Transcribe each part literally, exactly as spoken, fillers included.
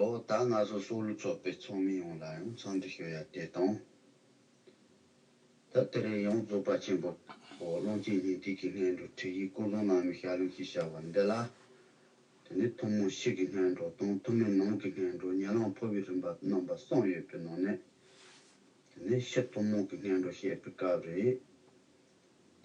ཨོ་ད་ང་ཚོ་སྲོག་བླུ་ཚོགས་པའི་ཚོགས་མི་ཡོངས་ལ་ཡང་འཚམས་འདྲི་ཞུ་ཡ་དེ་དང་། ད་དེ་རིང་ཡང་རྫོགས་པ་ཆེན་པོ་ཨོ་ཀློང་ཆེན་སྙིང་ཐིག་གི་སྔོན་འགྲོ་ཁྲིད་ཡིག་ཀུན་བཟང་བླ་མའི་ཞལ་ལུང་ཞེས་བྱ་བ་འདི་ལ། དེ་ནས་ཐུན་མོང་ཕྱི་གི་སྔོན་འགྲོ་དང་ཐུན་མོང་ནང་གི་སྔོན་འགྲོ་ཉེ་ལམ་འཕོ་བའི་རིམ་པ་རྣམ་པ་གསུམ་ཡོད་པའི་ནང་ནས། དེ་ནས་ཕྱི་ཐུན་མོང་གི་སྔོན་འགྲོ་བཤད་པའི་སྐབས་རེད།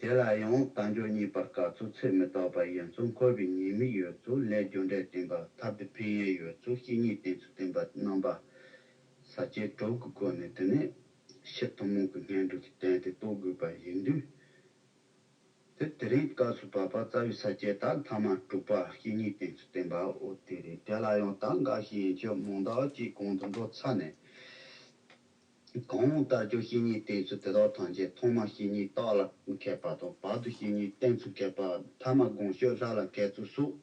དེ་ལ་ཡང་དལ་འབྱོར་རྙེད་པར་དཀའ་ཚུལ་ཚེ་མི་རྟག་པ་ཡིན་ཚུལ་འཁོར་བའི་ཉེས་དམིགས་ཡོད་ཚུལ་ལས་རྒྱུ་འབྲས་བསྟན་པ་ཐར་པའི་ཕན་ཡོན་ཡོད་ཚུལ་བཤེས་གཉེན་བསྟེན་ཚུལ་བསྟན་པ་རྣམ་པ་ས་བཅད་དྲུག་གི་སྒོ་ནས་དེ་ནས་ཕྱི་ཐུན་མོང་གི་སྔོན་འགྲོ་གི་དོན་དེ་རྟོགས་དགོས་པ་ཡིན་དུས། དེ་དེ་རིང་སྐབས་སུ་བབ་པ་རྩ་བའི་ས་བཅད་དག་ཐ་མ་དྲུག་པ་བཤེས་གཉེན་བསྟེན་ཚུལ་བསྟན་པ་འོ་དེ་རེད། དེ་ལ་ཡང་ད་འགའ་ཞིག་ཡན་ཆོད་མང་དག་ཅིག་གོང་དུ་འགྲོ་ཚར་ནས། གང་ལྟར་ཀྱང་བཤེས་གཉེན་བསྟེན་ཚུལ་དེ་དག་ཐམས་ཅད་ཐོག་མར་བཤེས་གཉེན་བཏགས་ལ་མཁས་པ་དང་བར་དུ་བཤེས་གཉེན་བསྟེན་ཚུལ་མཁས་པ་ཐ་མ་དགོངས་སྤྱོད་ལྷ་ལ་མཁས་ཚུལ་སོགས།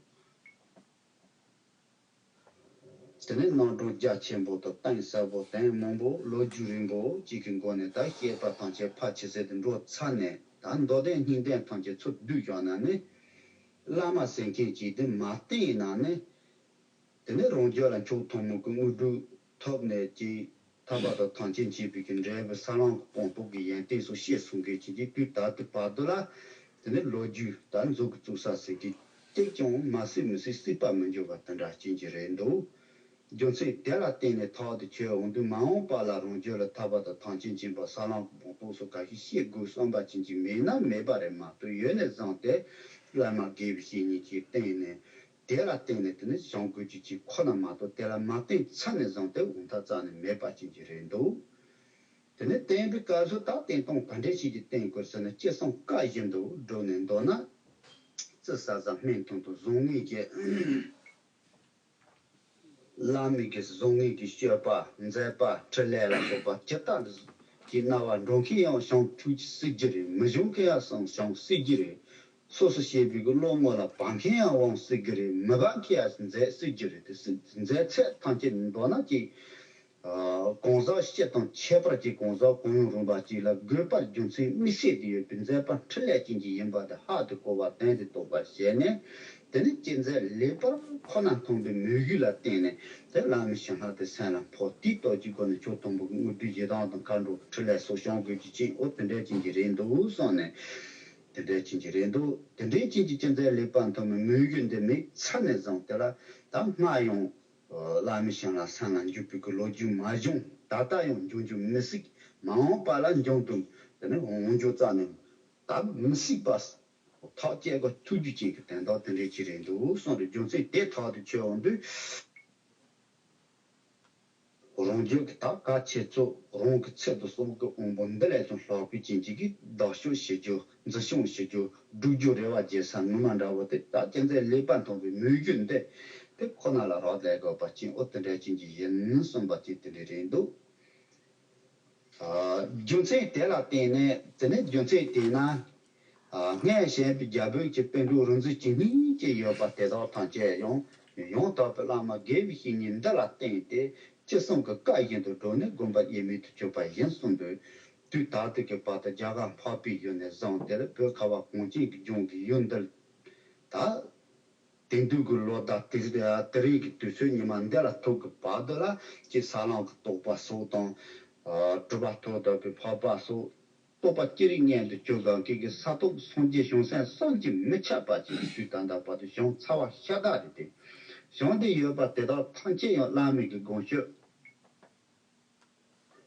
དེ་ནས་རྣམ་གྲངས་རྒྱ་ཆེན་པོ་དང་གཏིང་ཟབ་པོ་དོན་མང་པོ་ལོ་རྒྱུས་རིང་པོ་གཅིག་གི་སྒོ་ནས་ད་བཤད་པ་ཐམས་ཅད་ཕལ་ཆེ་ཟད་དུ་འགྲོ་ཚར་ནས་ད་མདོ་སྡེ་སྙིང་ལྡན་ཐམས་ཅད་ཚུར་བསྡུས་བཞག་ན་ནི། བླ་མ་ཟེར་མཁན་གཅིག་དེ་མ་བསྟེན་ན་ནི། དེ་ནས་རང་རྒྱུད་ལ་མཆོག་ཐུན་མོང་གི་དངོས་གྲུབ་ཐོབ་ནས་ཀྱི་ཐར་པ་དང་ཐམས་ཅད་མཁྱེན་པའི་གི་འབྲས་བུ་ས་ལམ་གྱི་གོ་འཕང་གི་ཡོན་ཏན་སོགས་བཤད་སོང་གི་ཅི་གི་དུས་ད་ལྟའི་བར་དུ་ལ། དེ་ནས་ལོ་རྒྱུས་ད་མཛོད་ཀྱི་བཙུགས་ས་ཟེར་གི་གཅིག་ཀྱང་མ་སྲིད་མི་སྲིད་སྲིད་པ་མི་འགྱུར་བ་དེ་འདྲ་ཅན་གྱི་རེད་འདུག་རྒྱུ་མཚན་དེ་ལ་བརྟེན་ནས་ཐག་ཏུ་ཆོད་འོང་དུས་མ་འོངས་པ་ལ་རང་རྒྱུད་ལ་ཐར་པ་དང་ཐམས་ཅད་མཁྱེན་པ་ས་ལམ་གྱི་གོ་འཕང་སོགས་ག་ཞིག་བཤད་དགོས་བསམ་པ་ཅན་གྱི་མེད་ན་མེད་པ་རེད་མ་གཏོགས་ཡོད་ནས་བཟུང་སྟེ་བླ་མ་དགེ་བའི་བཤེས་གཉེན་གྱིས་བསྟེན་ནས། དེ་ལ་བརྟེན་ནས་དེ་ནི་བྱང་དགོས་ཀྱི་ཅིག་ཁོ་ན་མ་གཏོགས་དེ་ལ་མ་བརྟེན་ཚར་ནས་བཟུང་སྟེ་འོང་ཐབས་རྩ་ནས་མེད་པ་ཅན་གྱི་རེད་འདུག་དེ་ནི་བསྟེན་པའི་སྐབས་སུ་ད་བསྟེན་སྟངས་ག་འདྲ་ཞིག་གིས་བསྟེན་དགོས་ཟེར་ན་ཅི་གསུང་བཀའ་བཞིན་དུ་བསྒྲུབས་ནས་མདོར་ན། རྩི་ས་ས་སྨན་ཐུན་དུ་བཟང་ངན་གྱི། བླ་མའི་གི་བཟང་ངན་གྱི་སྤྱོད་པ་མཛད་པ་འཕྲིན་ལས་ལ་སོགས་པ་ཇི་ལྟར་གྱི་རྣ་བ་འགྲོ་མཁན་ཡང་བྱང་ཐུགས་ཀྱི་སྲིད་ཀྱི་རེད། མི་འགྲོ་མཁན་ཡང་བྱང་སྲིད་ཀྱི་རེད། སོ་སོ་བྱས་པའི་གི་བློ་ངོ་ལ་བབ་མཁན་ཡང་དབང་སྲིད་ཀྱི་རེད། མི་བབ་མཁན་ཡང་མཛད་སྲིད་ཀྱི་རེད། དེ་སྲིད་མཛད་ཚད་ཐམས་ཅད་མདོར་ན་ཅིག་གང་ཟག་སྤྱི་དང་ཁྱད་པར་གྱི་གང་ཟག་གང་ཡང་རུང་བ་ཅིག་ལ་དགོས་པར་རྒྱུ་མཚན་དམིགས་བསལ་དུ་ཡོད་པའི་མཛད་པ་འཕྲིན་ལས་ཅན་གྱི་ཡིན་པ་དེ་ཧ་དུ་གོ་བ་དོན་དུ་རྟོགས་པ་བྱས་ནས། དེ་ནི་ཅི་མཛད་ལེགས་པར་ཁོ་ན་མཐོང་བའི་མོས་གུས་ལ་བརྟེན་ནས་དེ་བླ་མའི་ཞལ་སྔ་དེ་སེམས་ལ་འཕོ་དེའི་སྟོབས་ཀྱི་སྒོ་ནས་མཆོག་ཐུན་མོང་གི་དངོས་གྲུབ་ཞེ་སྡང་དང་མཁའ་འགྲོ་གི་འཕྲིན་ལས་སོགས་བྱུང་དགོས་ཀྱི་ཅིང་འོ་དེ་འདྲའི་ཅན་གྱི་རེད་འདུག་གསུངས་ནས། དེ་འདྲའི་ཅན་གྱི་རེད་འདུག་དེ་འདྲའི་ཅན་གྱི་ཅི་མཛད་ལེགས་པར་མཐོང་བའི་མོས་གུས་འདི་མེད་ཚར་ནས་བཟུང་དེ་ལ་ད་སྔར་ཡང་བླ་མའི་ཞལ་སྔ་སེམས་ལ་འཇུག་པའི་གི་ལོ་རྒྱུས་མ་བྱུང་། ད་ལྟ་ཡང་འབྱུང་རྒྱུ་མི་སྲིད། མ་འོངས་པ་ལ་འབྱུང་དུ་དེ་ནི་འོང་རྒྱུ་རྩ་ནས་ད་མི་སྲིད་པ། ཐག་བཅད་དགོས་ཐུགས་རྒྱུད་ཅན་གྱི་དོན་དག་དེ་འདྲའི་ཅིག་རེད་འདུག་གསུངས་རེད། རྒྱུ་མཚན་དེ་ཐག་ཏུ་ཆོད་འོང་དུས། རང་རྒྱུད་ཀྱི་དག་གལ་ཆེ་ཚོད་རང་གི་ཚེ་དང་སྲོག་གི་དབང་པོ་འདི་ལས་ཀྱང་ལྷག་པའི་རྐྱེན་གྱིས་བདག་སྐྱོང་བྱེད་རྒྱུ་འཛིན་སྐྱོང་བྱེད་རྒྱུ་སྒྲུབ་རྒྱུ་རེ་བ་བརྗེད་ས་ངོ་མ་འདྲ་བོ་དེ་ད་ཅི་མཛད་ལེགས་པར་མཐོང་བའི་མོས་གུས་འདི་དེ་ཁོ་ན་ལ་རག་ལས་དགོས་པ་ཅན་འོ་དེ་འདྲའི་རྐྱེན་གྱིས་ཡིན་གསུངས་པ་ཅིག་དེ་འདྲ་རེད་འདུག་རྒྱུ་མཚན་དེ་ལ་བརྟེན་ནས་དེ་ནས་རྒྱུ་མཚན་དེས་ན། སྔར་བཤད་པའི་རྒྱ་བོད་ཀྱི་པཎ་གྲུབ་རིག་འཛིན་བཅུ་གཉིས་ཀྱི་ཡོད་པ་དེ་དག་ཐམས་ཅད་ཡང་ཡང་དག་པའི་བླ་མ་དགེ་བའི་བཤེས་གཉེན་འདི་ལ་བརྟེན་ཏེ་ཅི་གསུང་གི་བཀའ་བཞིན་དུ་བགྲོད་ནས་དགོངས་པ་དབྱེར་མེད་དུ་གྱུར་པ་ཡིན་གསུངས་དུས། དུས་ད་ལྟ་གི་བར་དུ་རྒྱ་གར་འཕགས་པའི་ཡུལ་ནས་བཟུང་དེ་ལ་བོད་ཁ་བ་གངས་ཅན་གྱི་ལྗོངས་ཀྱི་ཡུལ་འདིར་ད། དེང་དུས་ཀྱི་ལོ་ཟླ་དེ་དེ་རིང་གི་དུས་ཚོད་ཉི་མ་འདི་ལ་ཐུག་གི་བར་དུ་ལ་ཅིག་ས་ལམ་གྱི་རྟོགས་པ་སོགས་དང་། གྲུབ་པ་ཐོབ་ཐུབ་པའི་འཕགས་པ་སོགས་རྟོགས་པ་ཅི་རིགས་མངོན་དུ་གྱུར་གང་གི་གི་ས་ཐོབ་སངས་རྒྱས་བྱང་སེམས་བསམ་གྱིས་མི་ཁྱབ་པ་ཅིག་གི་དུས་ད་ལྟ་བར་དུ་བྱུང་ཚར་བ་ཤ་སྟག་རེད་དེ། བྱུང་སྟེ་ཡོད་པ་དེ་དག་ཐམས་ཅད་ཡང་བླ་མའི་གི་དགོངས་སྤྱོད།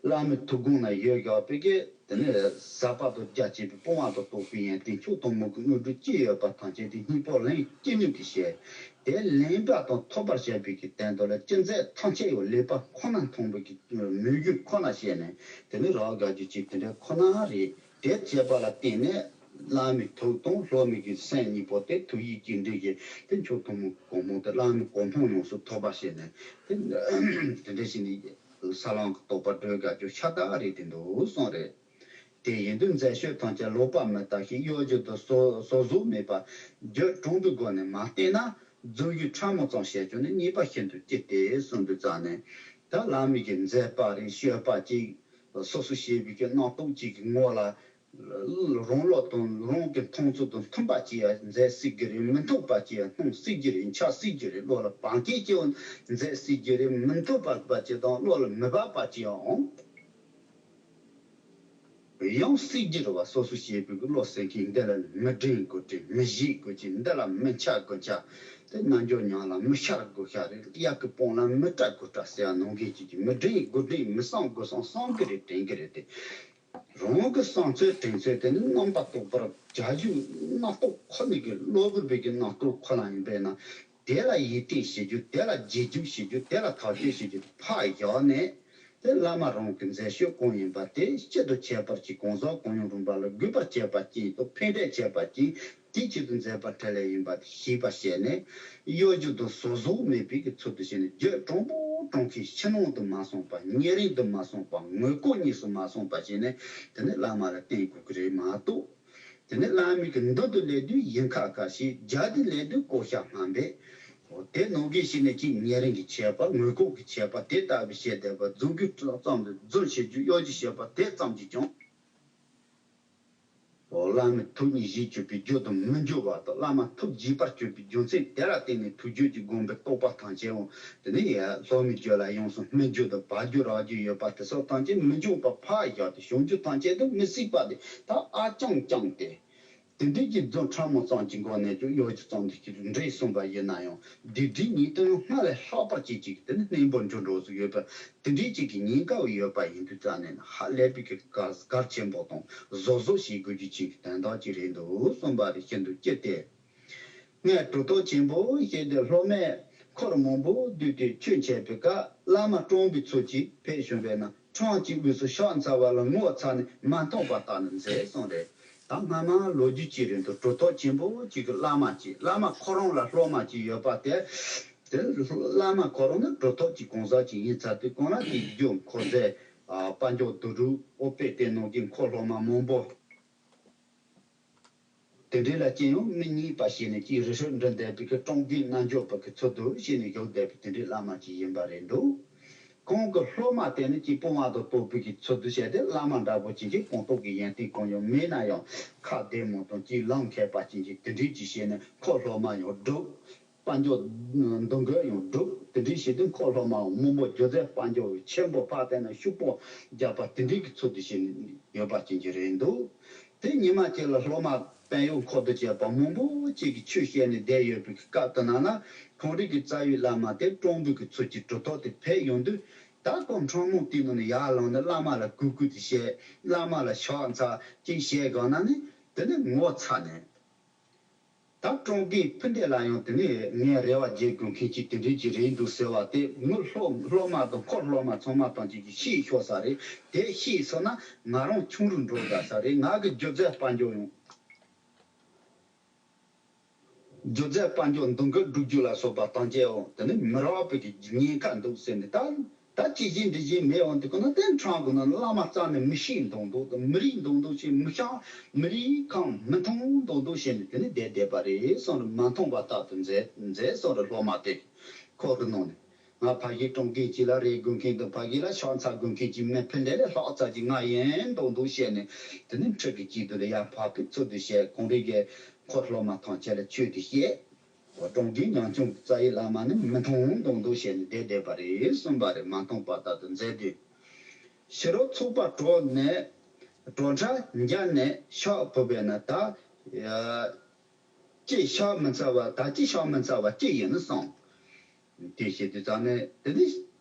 བླ་མའི་ཐུགས་དགོངས་ན་ཡོད་དགག་པའི་གི་དེ་ནས་ཟབ་པ་དང་རྒྱ་ཆེ་བའི་སྤོང་བ་དང་རྟོགས་པའི་ཡོན་ཏན་མཆོག་ཐུན་མོང་གི་དངོས་གྲུབ་ཅི་ཡོད་པ་ཐམས་ཅད་དེ་སྙིང་པོ་ལེན་ཅི་ནུས་ཀྱི་བྱས། དེ་ལེན་པ་དང་ཐོབ་པར་བྱ་བའི་གི་དོན་དུ་ལ་ཅི་མཛད་ཐམས་ཅད་ཡང་ལེགས་པ་ཁོ་ན་མཐོང་བའི་གི་མོས་གུས་ཁོ་ན་བྱས་ནས་དེ་ནས་རག་དགག་རྒྱུ་ཅིག་དེ་འདྲ་ཁོ་ན་རེད། དེ་བྱས་པ་ལ་བརྟེན་ནས་བླ་མའི་ཐུགས་དང་སློབ་མའི་གི་སེམས་གཉིས་པོ་དེ་ཐུགས་ཡིད་གཅིག་འདྲེས་ཀྱི་དེ་མཆོག་ཐུན་མོང་གི་གོ་འཕང་དེ་བླ་མའི་གོ་འཕང་ཡོངས་སུ་ཐོབ་པར་བྱས་ནས་དེ་དེ་འདྲ་བྱས་ནས། ས་ལམ་གྱི་རྟོགས་པ་སྒྲོལ་དགའ་རྒྱུ་ཤ་སྟག་རེད་དེ་འདུག་གསུངས་རེད། དེ་ཡིན་དུས་མཛད་སྤྱོད་ཐམས་ཅད་ལོག་པ་མི་ལྟ་ཞིང་གཡོ་སྒྱུ་དང་སོ་སོ་བཟོ་མེད་པ་རྒྱུད་དྲང་པོའི་སྒོ་ནས་མ་བསྟེན་ན་རྫུ་འཕྲུལ་ཕྲ་མོ་ཙམ་བྱས་ཀྱང་ནི་ཉེས་པ་ཤིན་ཏུ་ལྕི་སྟེ་གསུངས་དུས་ཙང་ནས་ད་བླ་མའི་གི་མཛད་པ་རེད་སྤྱོད་པ་ཅིག་སོ་སོ་བྱས་པའི་གི་རྣམ་རྟོག་ཅིག་གི་ངོ་ལ། རང་བློ་དང་རང་གི་མཐོང་ཚུལ་དང་མཐུན་པ་ཅིག་ཡང་མཛད་སྲིད་ཀྱི་རེད། མི་མཐུན་པ་ཅིག་ཡང་གནང་སྲིད་ཀྱི་རེད། འཆའ་སྲིད་ཀྱི་རེད། བློ་ལ་བང་སྐྱེད་ཀྱི་མཛད་སྲིད་ཀྱི་རེད། མི་མཐུན་པ་པ་ཅིག་དང་བློ་ལ་མི་འབབ་པ་ཅིག་ཡང་ཡང་སྲིད་ཀྱི་རེད་བ། སོ་སོ་བྱེད་པའི་བློ་ཟེར་མཁན་འདི་ལ་མི་དྲན་དགོས་དྲན། མི་བྱེད་དགོས་ཀྱི། འདི་ལ་མི་འཆའ་དགོས་འཆའ། དེ་རྣལ་འབྱོར་ཉམས་ལ་མི་ཤར་དགོས་ཤར་རེད། གཡག་གི་སྤང་ལ་མི་སྐྲག་དགོས་སྐྲག་ཟེར་ཡ་ནང་བཞིན་བྱེད་ཀྱི། མི་དྲན་དགོས་དྲན། མི་བསམ་དགོས་བསམ། བསམ་གི་རེད། དྲན་གི་རེད་དེ། རང་གི་བསམ་ཚུལ་དྲན་ཚུལ་དེ་ནི་རྣམ་པ་རྟོག་པར་བྱ་རྒྱུ། རྣམ་རྟོག་ཁོ་ནས་ཀྱི་གློ་བུར་བའི་གི་རྣམ་རྟོག་ཁོ་ན་ཡིན་པས་ན། དེ་ལ་ཡིད་བརྟན་བྱེད་རྒྱུ། དེ་ལ་རྗེས་འཇུག་བྱེད་རྒྱུ། དེ་ལ་ཐག་གཅོད་བྱེད་རྒྱུ་ཕར་བཞག་ནས། དེ་བླ་མ་རང་གི་མཛད་སྤྱོད་གང་ཡིན་པ་དེ་སྤྱི་དང་ཁྱད་པར་གྱི་གང་ཟག་གང་ཡང་རུང་བ་ལ་གུས་པར་བྱེད་པ་ཅན་དང་ཕན་འབྲས་བྱེད་པ་ཅན། དེའི་ཆེད་དུ་མཛད་པ་འཕྲིན་ལས་ཡིན་པ་དེ་ཤེས་པ་བྱས་ནས། གཡོ་སྒྱུ་དང་ཟུར་ཟོག་མེད་པའི་གི་ཚུལ་དུ་བྱས་ནས། རྒྱུད་དྲང་པོ་དྲང་མཁན་ཕྱི་ནང་དུ་མ་སོང་བ། ཉེ་རིང་དུ་མ་སོང་བ། ངོས་ལྐོག་གཉིས་སུ་མ་སོང་བ་བྱས་ནས། དེ་ནི་བླ་མ་ལ་བརྟེན་དགོས་ཀྱི་རེད་མ་གཏོགས། དེ་ནི་བླ་མའི་གི་མདུན་དུ་སླེབས་དུས་ཡིན་ཁ་ཁ་ཞིག་རྒྱབ་ཏུ་སླེབས་དུས་བཀོག་བཞག་སྨན་པས། འོ་དེ་ནང་གི་ཞིག་ནས་ཅིག་ཉེ་རིང་གི་ཁྱད་པར། ངོས་ལྐོག་གི་ཁྱད་པར། དེ་ལྟ་བུ་བཤད་བསྡད་པ། རྫུན་གྱི་ཙམ་དུ་རྫུན་བྱེད་རྒྱུ། གཡོ་སྒྱུ་བྱེད་པ་དེ་ཙམ་གྱིས་ཀྱང་། འོ་བླ་མའི་ཐུགས་ཉིད་བཞེས་གྱུར་པའི་རྒྱུ་དང་མི་འགྱུར་བ་དང་། བླ་མ་ཐུགས་དགྱེས་པར་གྱུར་པའི་རྒྱུ་མཚན་དེ་ལ་བརྟེན་ནས། ཐུགས་རྒྱུད་ཀྱི་དགོངས་པའི་རྟོགས་པ་ཐམས་ཅད་འོང་དེ་ནི་ཡ་སློབ་མའི་རྒྱུད་ལ་ཡོངས་སུ་སྨིན་རྒྱུ་དང་བབས་རྒྱུ་རག་རྒྱུ་ཡོད་པ་དེ་སོགས་ཐམས་ཅད་མི་འབྱུང་བ་ཕར་བཞག་སྟེ། བྱུང་རྒྱུ་ཐམས་ཅད་དུ་མི་སྲིད་པ་དེ་ད་ཨ་ཅང་ཅང་སྟེ། དེ་འདྲའི་གི་རྫུན་ཕྲ་མོ་ཙམ་གྱི་སྒོ་ནས་ཀྱང་གཡོ་སྒྱུ་ཙམ་དུ་ཅིག་འདྲེས་སོང་བ་ཡིན་ན་ཡང་། སྡིག་སྒྲིབ་ཉེས་དོན་སྔར་ལས་ལྷག་པར་ཅིག་ཅིག་དེ་ནི་གནས་འབོར་འགྱུར་འགྲོ་ཟིག་ཡོད་པ། དེ་འདྲའི་ཅིག་གི་ཉེན་ཁ་ཡོད་པ་ཡིན་དུས་ཙང་ནས་ཧ་ལས་པའི་གི་གལ་གལ་ཆེན་པོ་དང་། གཟབ་གཟབ་བྱེད་དགོས་རྒྱུ་ཅིག་གི་དོན་དག་ཅིག་རེད་འདུག་གསུངས་པ་རེད། ཤིན་ཏུ་སྐྱིད་དེ། ངས་གྲུབ་ཐོབ་ཆེན་པོ་ཞེས་ཏེ་སློབ་མས་འཁོར་མང་པོ་བསྡུས་ཏེ་ཆོས་འཆད་པའི་སྐབས། བླ་མ་སྤྲང་པོའི་ཚུལ་གྱིས་ཕེབས་བྱུང་བས་ན། ཁྲོམ་གྱི་དབུས་སུ་ཕྱག་འཚལ་བ་ལ་ངོ་ཚ་ནས་མ་མཐོང་བ་ལྟར་ནི་མཛད་གསུངས་རེད། ད་སྔ་མ་ལོ་རྒྱུས་ཅིག་རེད་འདུག་གྲུབ་ཐོབ་ཆེན་པོ་གཅིག་གི་བླ་མ་གཅིག་བླ་མ་ཁོ་རང་ལ་སློབ་མ་གཅིག་ཡོད་པ་དེ། དེ་བླ་མ་ཁོ་རང་ནི་གྲུབ་ཐོབ་ཀྱི་གང་ཟག་ཅིག་ཡིན་ཚར་དུས། གང་ལ་དེའི་རྒྱུ་འཁོར་མཛད། དཔལ་འབྱོར་བསྡུ་རུག་ཨོ་པེ་དེ་ནང་གི་འཁོར་སློབ་མ་མང་པོ། དེ་འདྲའི་ལ་ཅི་ཡང་མི་རྙེད་པ་ཞིག་ནས་ཅིག་རི་ཧྲོད་འགྲིམ་བསྡད་པའི་གི་སྤྲང་རྒན་རྣལ་འབྱོར་པ་གི་ཚུལ་དུ་བྱས་ནས་བཞུགས་བསྡད་པའི་དེ་འདྲའི་བླ་མ་ཅིག་ཡིན་པ་རེད་འདུག་ཁོང་གི་སློབ་མ་དེ་ནི་ཅིག་དཔུང་བ་དང་གཏུགས་པའི་གི་ཚུལ་དུ་བྱས་ཏེ། བླ་མ་འདྲ་པོ་ཅིག་གི་སྐོང་ཐོག་གི་ཡོན་ཏན་གང་ཡང་མེད་ན་ཡང་། ཁ་བདེ་མོ་དང་ཅིག་ལམ་མཁས་པ་ཅིག་ཅིག་དེ་འདྲའི་ཅིག་བྱས་ནས་འཁོར་སློབ་མ་ཡང་བསྒྲུབས། དཔལ་འབྱོར་འདུ་འགོད་ཡང་བསྒྲུབས། དེ་འདྲའི་བྱས་ཏེ་འཁོར་སློབ་མ་མང་པོ་སྒྱུ་རྩལ་དཔལ་འབྱོར་ཆེན་པོ་ཕར་བལྟས་ན་ཤུགས་པོ་རྒྱག་པ་དེ་འདྲའི་གི་ཚུལ་དུ་བྱས་ནས་ཡོད་པ་ཅན་ཅིག་རེད་འདུག་དེ་ཉི་མ་གཅིག་ལ་སློབ་མ་དཔོན་གཡོག་འཁོར་དུ་བཅས་པ་མང་པོ་ཅིག་གིས་ཆོས་བཤད་ནས་བསྡད་ཡོད་པའི་སྐབས་དེ་ན་ན། ཁོང་རང་གི་རྩ་བའི་བླ་མ་དེ་སྤྲང་པོའི་གི་ཚུལ་གྱིས་གྲུབ་ཐོབ་དེ་ཕེབས་ཡོང་དུས། ད་ཁོ་ཁྲོམ་མོང་དེའི་ནང་ནས་ཡར་ལངས་ནས་བླ་མ་ལ་གུས་གུས་དེ་བྱས། བླ་མ་ལ་ཕྱག་འཚལ་ཅིག་བྱས་གང་ན་ནི། དེ་ནི་ངོ་ཚ་ནས། ད་སྤྲང་རྒན་ཕུ་འདྲ་ལ་ཡང་དེ་ནས་ངས་རེ་བ་རྒྱག་དགོས་མཁན་ཅིག་དེ་འདྲའི་ཅིག་རེད་འདུག་ཟེར་བ་དེ། ངའི་སློབ་སློབ་མ་དང་འཁོར་སློབ་མ་ཚང་མ་ཐམས་ཅད་ཀྱིས་ཤེས་ཤོར་ས་རེད། དེ་ཤེས་སོང་ན་ང་རང་ཆུང་རུ་འགྲོ་དགའ་ས་རེད། ང་གི་སྒྱུ་རྩལ་དཔལ་འབྱོར་ཡང་། སྒྱུ་རྩལ་དཔལ་འབྱོར་འདུ་འགོད་སྒྲུབ་རྒྱུ་ལ་སོགས་པ་དང་བཅས་འོང་། དེ་ནི་མི་རག་པའི་གི་ཉེན་ཁ་འདུག་ཟེར་ནས། ད་ད་ཅི་བཞིན་འདི་བཞིན་མེད་འོང་དུས་ཀ་ན། དེ་འཕྲང་གི་ནང་བླ་མ་རྩ་ནས་མི་ཤེས་མདོག་མདོག་དང་། མི་རིག་མདོག་མདོག་བྱས། མི་ཤེས་མི་རིག་ཁམས་མི་མཐོང་མདོག་མདོག་བྱས་ནས་དེ་ནི་བསྡད་བསྡད་པ་རེད་གསུངས་རེད། མ་མཐོང་བ་ལྟར་དུ་མཛད་མཛད་གསུངས་རེད། སློབ་མ་དེ་འཁོར་གི་ནང་ནས། ང་ཕ་གིའི་སྤྲང་རྒན་གཅིག་ལ་རེ་དགོས་མཁན་དང་། ཕ་གི་ལ་ཕྱག་འཚལ་དགོས་མཁན་གཅིག་མེད། ཕུ་འདྲ་ལས་ལྷག་ཙམ་ཅིག་ང་ཡིན་མདོག་མདོག་བྱས་ནས། དེ་ནི་འཁྲུག་གི་དཀྱིལ་དུ་ལ་ཡར་འཕགས་པའི་ཚུལ་དུ་བྱས། ཁོང་རང་གི་འཁོར་སློབ་མ་ཐམས་ཅད་ལ་ཆོས་དེ་བཤད། སྤྲང་རྒན་ཉམ་ཆུང་རྩ་བའི་བླ་མ་ནི་མི་མཐོང་མདོག་མདོག་བྱས་ནས་བསྡད་བསྡད་པ་རེད་གསུངས་པ་རེད། མ་མཐོང་བ་ལྟར་དུ་མཛད་དེ། ཕྱི་རོལ་ཚོགས་པ་གྲོགས་ནས་གྲོགས་ཁྲ་འཇགས་ནས་ཕྱག་ཕུལ་བས་ན། ད་ཅི་ཕྱག་མི་འཚལ་བ། ད་ཅི་ཕྱག་མི་འཚལ་བ་ཅི་ཡིན་གསུངས། དེ་བཤད་དུས་ཙང་ནས་དེ་ནི།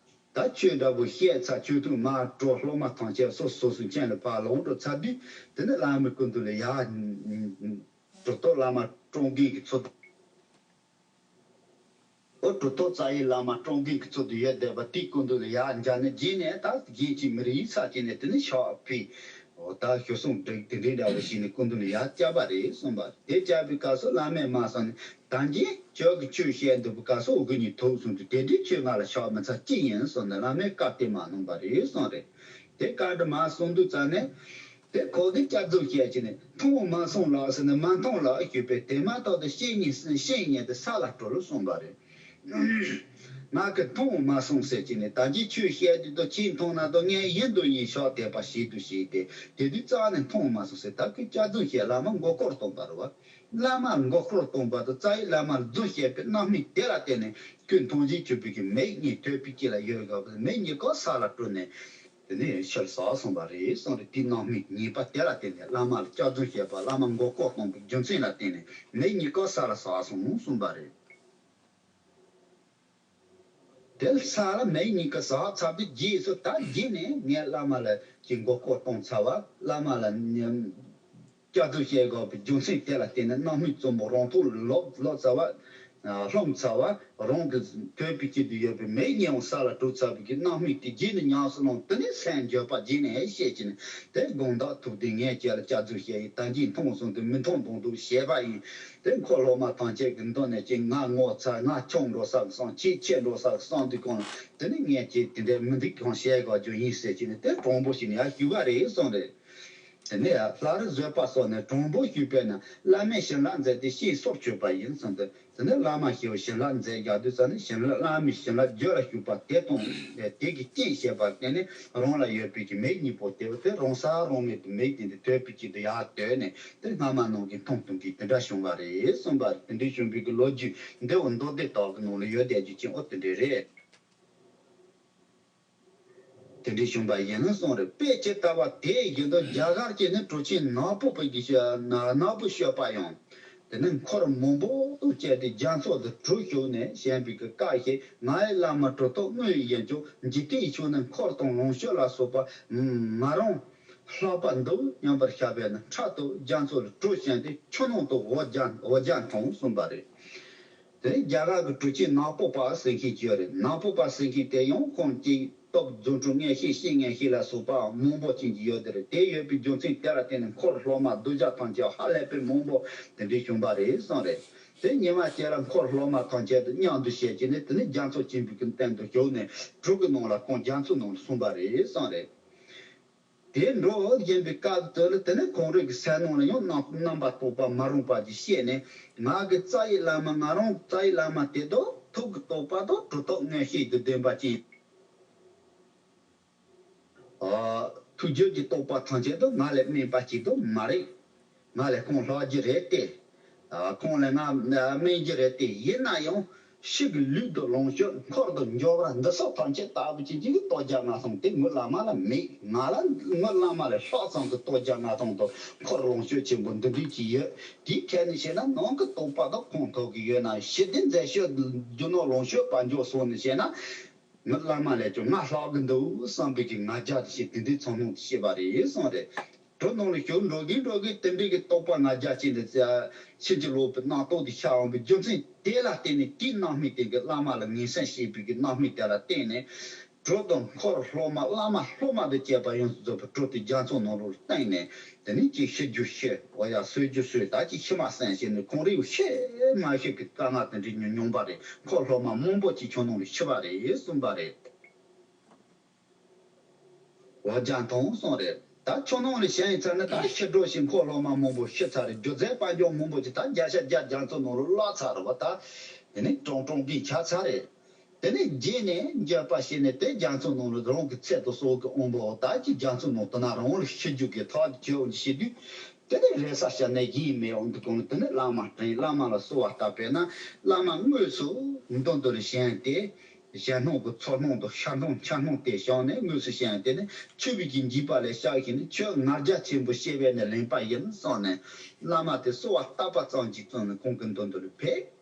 ད་ཆོས་འདྲ་པོ་བཤད་ཚར། ཆོས་ཐུན་མར་གྲོལ། སློབ་མ་ཐམས་ཅད་སོ་སོ་སོ་སོའི་ཁྱིམ་ལ་ཕར་ལོག་འགྲོ་ཚར་དུས། དེ་ནི་བླ་མའི་སྐུ་མདུན་ལ་ཡར། གྲུབ་ཐོབ་བླ་མ་སྤྲང་རྒན་གྱི་ཚུལ། ཨོ་གྲུབ་ཐོབ་རྩ་བའི་བླ་མ་སྤྲང་རྒན་གྱི་ཚུལ་དུ་ཡོད་བསྡད་པ་དེའི་སྐུ་མདུན་ལ་ཡར་འཇགས་ནས། རྗེས་ནས་ད་གཞན་གྱིས་མི་རིག་ས་ཅིག་ནས་དེ་ནི་ཕྱག་ཕུལ། འོ་ད་ཞུ་སོང་འགྲིག་དེ་འདྲའི་འདྲ་བོ་ཞིག་ནས་སྐུ་མདུན་ལ་ཡར་བཅར་བ་རེད་གསུངས་པ། དེ་བཅར་བའི་སྐབས་སུ་བླ་མས་མར་སོང་ནས། ད་གིན་ཁྱོད་ཀྱིས་ཆོས་བཤད་འདུག་པའི་སྐབས་སུ་འུ་གཉིས་ཐུག་སོང་དུས། དེ་དུས་ཁྱོད་ང་ལ་ཕྱག་མི་འཚལ་ཅི་ཡིན་གསུངས་ནས། བླ་མས་བཀའ་དེ་མ་གནང་པ་རེད་གསུངས་རེད། དེ་བཀའ་དེ་མ་གསུངས་དུས་ཙང་ནས། དེ་ཁོ་གིས་སྐྱག་རྫུན་བཤད་ཀྱི་ནས། མཐོང་མ་སོང་ལགས་ཟེར་ནས། མ་མཐོང་ལགས་ཞུས་པས། དེ་མ་ཐག་ཏུ་བཤེས་གཉེན་བཤེས་གཉེན་དེ་ས་ལ་གྲོལ་གསུངས་པ་རེད། ང་གིས་མཐོང་མ་སོང་ཟེར་གྱི་ནས། ད་གིན་ཁྱོད་བཤད་དུས་དོ་ཁྱེད་མཐོང་ན་དོ། ངས་ཡིན་དུ་ཡིན་ཤོག་དད་པ་བྱེད་དུ་བྱེད་དེ། དེ་དུས་རྩ་ནས་མཐོང་མ་སོང་ཟེར། ད་ཁོས་སྐྱག་རྫུན་བཤད། བླ་མ་མགོ་སྐོར་གཏོང་པ་རེད་བ། བླ་མ་མགོ་སྐོར་གཏོང་པ་དང་རྩ་བའི་བླ་མ་རྫུན་བཤད་པའི་རྣམ་སྨིན་དེ་ལ་བརྟེན་ནས་ཁོས་མཐོང་བྱེད་ཆུད་པའི་གི་མིག་གཉིས་ཐོད་པའི་དཀྱིལ་ལ་ཡོད་དགོས་པ། མིག་གཉིས་ཀ་ས་ལ་དྲུད་ནས། དེ་ནས་ཕྱིར་ཟགས་སོང་བ་རེད་གསུངས་རེད། དེའི་རྣམ་སྨིན་ཉེས་པ་དེ་ལ་བརྟེན་ནས། བླ་མ་ལ་སྐྱག་རྫུན་བཤད་པ། བླ་མ་མགོ་སྐོར་གཏོང་པའི་རྒྱུ་མཚན་ལ་བརྟེན་ནས་མིག་གཉིས་ཀ་ས་ལ་ཟགས་སོང་གསུངས་པ་རེད། དེ་ས་ལ་མིག་གཉིས་ཀ་ཟགས་ཚར་དུས། རྗེས་སུ་ད་རྗེས་ནས་ངས་བླ་མ་ལ་ཀྱི་མགོ་སྐོར་གཏོང་ཚར་བ། བླ་མ་ལ་ཉམས་སྐྱག་རྫུན་བཤད་དགོས་པའི་རྒྱུ་མཚན་དེ་ལ་བརྟེན་ནས། རྣམ་སྨིན་རྩུབ་པོ་རང་ཐོག་ལ་ལོག་ལོག་ཚར་བ། ཨ། ལྷུང་ཚར་བ། རང་གི་ཐོད་པའི་དཀྱིལ་དུ་ཡོད་པའི་མིག་གཉིས་ཡང་ས་ལ་དྲུད་ཚར་བའི་གི་རྣམ་སྨིན་དེ་རྗེས་ནས་ཉམས་སུ་བླངས། དེ་ནས་སེམས་འགྱོད་པ་རྗེས་ནས་ཞེད་ཀྱིན། དེ་དགོང་དག་ཐུག་དུས་ངས་ཁྱེད་ལ་སྐྱག་རྫུན་བཤད་ཡིན། ད་གིན་མཐོང་སོང་དུས་མི་མཐོང་མཐོང་འདུག་བཤད་པ་ཡིན། དེ་འཁོར་སློབ་མ་ཐམས་ཅད་ཀྱི་མདུན་ནས་ཀྱི་ང་ངོ་ཚ། ང་ཆུང་འགྲོ་ས་གི་བསམ། ཁྱེད་ཆེ་འགྲོ་ས་གི་བསམ་དུས་གང་ལ། དེ་ནས་ངས་ཁྱེད་དེ་འདྲའི་མི་འདུག་གང་བཤད་དགོས་རྒྱུ་ཡིན་ཟེར་གྱིན་ནས། དེ་དྲང་པོ་ཞིག་ནས་ཡར་ཞུས་པ་རེད་གསུངས་རེད། དེ་ནས་ལྷ་རི་བཟོད་པ་སོགས་ནས་དྲང་པོ་ཞུས་པས་ན། བླ་མས་བྱིན་རླབས་མཛད་དེ་ཤིན་སྲོག་གཅོད་པ་ཡིན་གསུངས་ཏེ། དེ་ནས་བླ་མ་ཞེས་པ་བྱིན་རླབས་མཛད་རྒྱག་དུས་ཙ་ནས། བྱིན་རླབས། བླ་མའི་བྱིན་རླབས་རྒྱུད་ལ་ཞུགས་པ་དེ་དང་དེ་གི་རྐྱེན་བྱས་པར་བརྟེན་ནས། རང་ལ་ཡོད་པའི་གི་མིག་གཉིས་པོ་དེ་བ་དེ་རང་ས་རང་མེད་དུ་མིག་དེ་འདི་ཐོད་པའི་དཀྱིལ་དུ་ཡར་དོད་ནས། དེ་སྔ་མ་ནང་གི་མཐོང་ཐུབ་མཁན་དེ་འདྲ་བྱུང་བ་རེད་གསུངས་པ་རེད། དེ་འདྲ་བྱུང་བའི་གི་ལོ་རྒྱུས་འདི་འོ་མདོ་སྡེ་དག་གི་ནང་ལ་ཡོད་བསྡད་རྒྱུ་ཅན་འོ་དེ་འདྲ་རེད། དེ་འདྲའི་བྱུང་བ་ཡིན་ན་གསུངས་རེད། དཔེ་ཇི་ལྟ་བ་དེ་བཞིན་དུ་རྒྱ་གར་གྱི་ནི་གྲུ་ཆེན་ནག་པོ་པ་གི་ནག་པོ་སྤྱོད་པ་ཡང་། དེ་ནི་འཁོར་མང་པོ་དང་བཅས་ཏེ་རྒྱ་མཚོ་དུ་གྲུ་ཞུགས་ནས་བཞེངས་པའི་གི་བཀའ་བཞིན། ང་ཡི་བླ་མ་གྲུབ་ཐོབ་དངོས་ཡིན་ཀྱང་། འཇིག་རྟེན་ཕྱོགས་ནས་འཁོར་དང་ལོངས་སྤྱོད་ལ་སོགས་པ་མ་རུངས་ལྷག་པ་འདུག་སྙམ་པར་བྱ་བས་ན། འཕྲལ་དུ་རྒྱ་མཚོ་ལ་གྲུ་བཞེངས་ཏེ་ཆུ་ནང་དུ་འོ་བརྒྱལ། འོ་བརྒྱལ་ཐོངས་གསུངས་པ་རེད། དེ་རྒྱ་གར་གྱི་གྲུ་ཆེན་ནག་པོ་པ་ཟེར་མཁན་ཅིག་ཡོད་རེད། ནག་པོ་པ་ཟེར་མཁན་དེ་ཡང་ཁོང་གི་སྟོབས་རྫུ་འཕྲུལ་མངོན་ཤེས་བཤེས་མངོན་ཤེས་ལ་སོགས་པ་མང་པོ་ཅན་ཅིག་ཡོད་དེ་རེད། དེ་ཡོད་པའི་རྒྱུ་མཚན་དེ་ལ་བརྟེན་ནས་འཁོར་སློབ་མ་གདུལ་བྱ་ཐམས་ཅད་ཧ་ལས་པའི་མང་པོ་དེ་འདྲའི་བྱུང་བ་རེད་གསུངས་རེད། དེ་ཉི་མ་དེ་ལ་འཁོར་སློབ་མ་ཐམས་ཅད་དང་མཉམ་དུ་བྱས་ཀྱི་ནས། དེ་ནས་རྒྱ་མཚོ་ཆེན་པོའི་གི་སྟེང་དུ་ཞུགས་ནས་གྲུ་གི་ནང་ལ་ཁོང་རྒྱ་མཚོ་ནང་ལ་སོང་བ་རེད་གསུངས་རེད། དེ་འགྲོ་བཞིན་པའི་སྐབས་དེ་ལ། དེ་ནས་ཁོང་རང་གི་སེམས་ནང་ལ་ཡང་རྣམ་རྣམ་པར་རྟོག་པ་མ་རུངས་པ་ཅིག་སྐྱེས་ནས། ང་གི་རྩ་བའི་བླ་མ། ང་རང་རྩ་བའི་བླ་མ་དེ་དང་ཐུགས་ཀྱི་རྟོག་པ་དང་གྲུབ་ཐོབ་མངོན་ཤེས་དང་ལྡན་པ་ཅན། ཨ། ཐུགས་རྒྱུད་ཀྱི་རྟོག་པ་ཐམས་ཅད་དང་ང་ལས་དམན་པ་གཅིག་ཀྱང་མ་རེད། ང་ལས་ཁོང་ལྷག་རྒྱུ་རེད་དེ། ཨ། ཁོང་ལས་ང་དམན་རྒྱུ་རེད་དེ། ཡིན་ན་ཡང་ཕྱི་གི་ལུས་དང་ལོངས་སྤྱོད། འཁོར་དང་འབྱོར་པ་འདི་སོགས་ཐམས་ཅད་ལྟ་བུ་ཅན་གྱི་ལྟོ་རྒྱག་ང་སོང་དེ་ངའི་བླ་མ་ལ་མེད། ང་ལ་ངའི་བླ་མ་ལས་ལྷག་ཙམ་གྱི་ལྟོ་རྒྱག་ང་སོང་དང་། འཁོར་ལོངས་སྤྱོད་ཆེན་པོ་འདི་འདྲ་ཅིག་ཡོད། དེའི་ཐད་ནས་བཤད་ན་ནང་གི་རྟོགས་པ་དང་ཁོང་ཐུག་གི་ཡོད་ན། ཞི་བདེ་མཛད་ཕྱིར་རྒྱུ་ནོར་ལོངས་སྤྱོད་དཔལ་འབྱོར་སོགས་ནས་བཤད་ན། ངའི་བླ་མ་ལས་ཀྱང་ང་ལྷག་གི་འདུག་བསམ་པའི་གི་ང་རྒྱལ་དེ་བྱས། དེ་འདྲའི་ཚོར་སྣང་དེ་སྐྱེས་པ་རེད་གསུངས་རེད། གྲུ་ནང་ལ་ཞུགས་འགྲོ་གིན་འགྲོ་གིན་དེ་འདྲའི་གི་རྟོག་པ་ང་རྒྱལ་ཅན་དེ་ཕྱིན་ཅི་ལོག་པའི་རྣམ་རྟོག་དེ་ཤར་འོང་བའི་རྒྱུ་མཚན་དེ་ལ་བརྟེན་ནས། དེའི་རྣམ་སྨིན་དེ་གི་བླ་མ་ལ་ངན་སེམས་སྐྱེས་པའི་གི་རྣམ་སྨིན་དེ་ལ་བརྟེན་ནས། གྲུ་དང་འཁོར་སློབ་མ། བླ་མ་སློབ་མ་དང་བཅས་པ་ཡོངས་སུ་རྫོགས་པའི་གྲུ་དེ་རྒྱ་མཚོ་ནང་ལོགས་ལ་བཏིང་ནས། དེ་ནས་ཅིག་ཤི་རྒྱུ་ཤི། འོ་ཡ། གསོད་རྒྱུ་གསོད། ད་ཅིག་ཤི་མ་གསོན་ཞེས་ནས་ཁོང་རང་ཤི་མ་ཤི་གི་དཀའ་ངལ་དེ་འདྲའི་མྱོང་མྱོང་བ་རེད། འཁོར་སློབ་མ་མང་པོ་ཅིག་ཆུ་ནང་ལ་ཤི་བ་རེད་གསུངས་པ་རེད། འོ་བརྒྱལ་ཐོངས་གསུངས་རེད། ད་ཆུ་ནང་ལ་བཞེངས་ཚར་ནས་ད་ཤི་འགྲོ་ཞིང་། འཁོར་སློབ་མ་མང་པོ་ཤི་ཚར་རེད། རྒྱུ་རྫས་དཔལ་འབྱོར་མང་པོ་ཅིག་ད་བརྒྱ་ཆ་བརྒྱ་རྒྱ་མཚོ་ནང་ལ་བརླག་ཚར་རེད་བ། ད་དེ་ནས་གྲོང་གྲོང་གིན་ཆགས་ཚར་རེད། དེ་ནས་རྗེས་ནས་འགྱོད་པ་བྱས་ནས་དེ་རྒྱ་མཚོ་ནང་ལ་རང་གི་ཚེ་དང་སྲོག་གི་དབང་པོ་ད་ཅིག་རྒྱ་མཚོ་ནང་དུ་ན་རང་ལ་ཤི་རྒྱུ་གི་ཐག་གཅོད་བྱེད་དུས། དེ་ནས་རེ་ས་ཞལ་ནས་གཞན་མེད་འོང་དུས་གང་། དེ་ནས་བླ་མ་དྲན། བླ་མ་ལ་གསོལ་བ་བཏབ་པས་ན། བླ་མ་དངོས་སུ་མདུན་དུ་ལ་བཞེངས་ཏེ། གཞན་སྣང་གི་ཚོར་སྣང་དང་ཤར་སྣང་འཆར་སྣང་དེ་བྱུང་ནས། དངོས་སུ་བཞེངས་ཏེ་ནི་མཆོད་པའི་གི་འཇིགས་པ་ལས་བཤགས་ཤིང་ནི། ཁྱོད་ང་རྒྱལ་ཆེན་པོ་སྐྱེས་པས་ནི་ལན་པ་ཡིན་གསུངས་ནས། བླ་མ་དེ་གསོལ་བ་བཏབ་པ་ཙམ་གྱིས་བརྩམས་ནས་ཁོང་གི་མདུན་དུ་ལ་ཕེབས།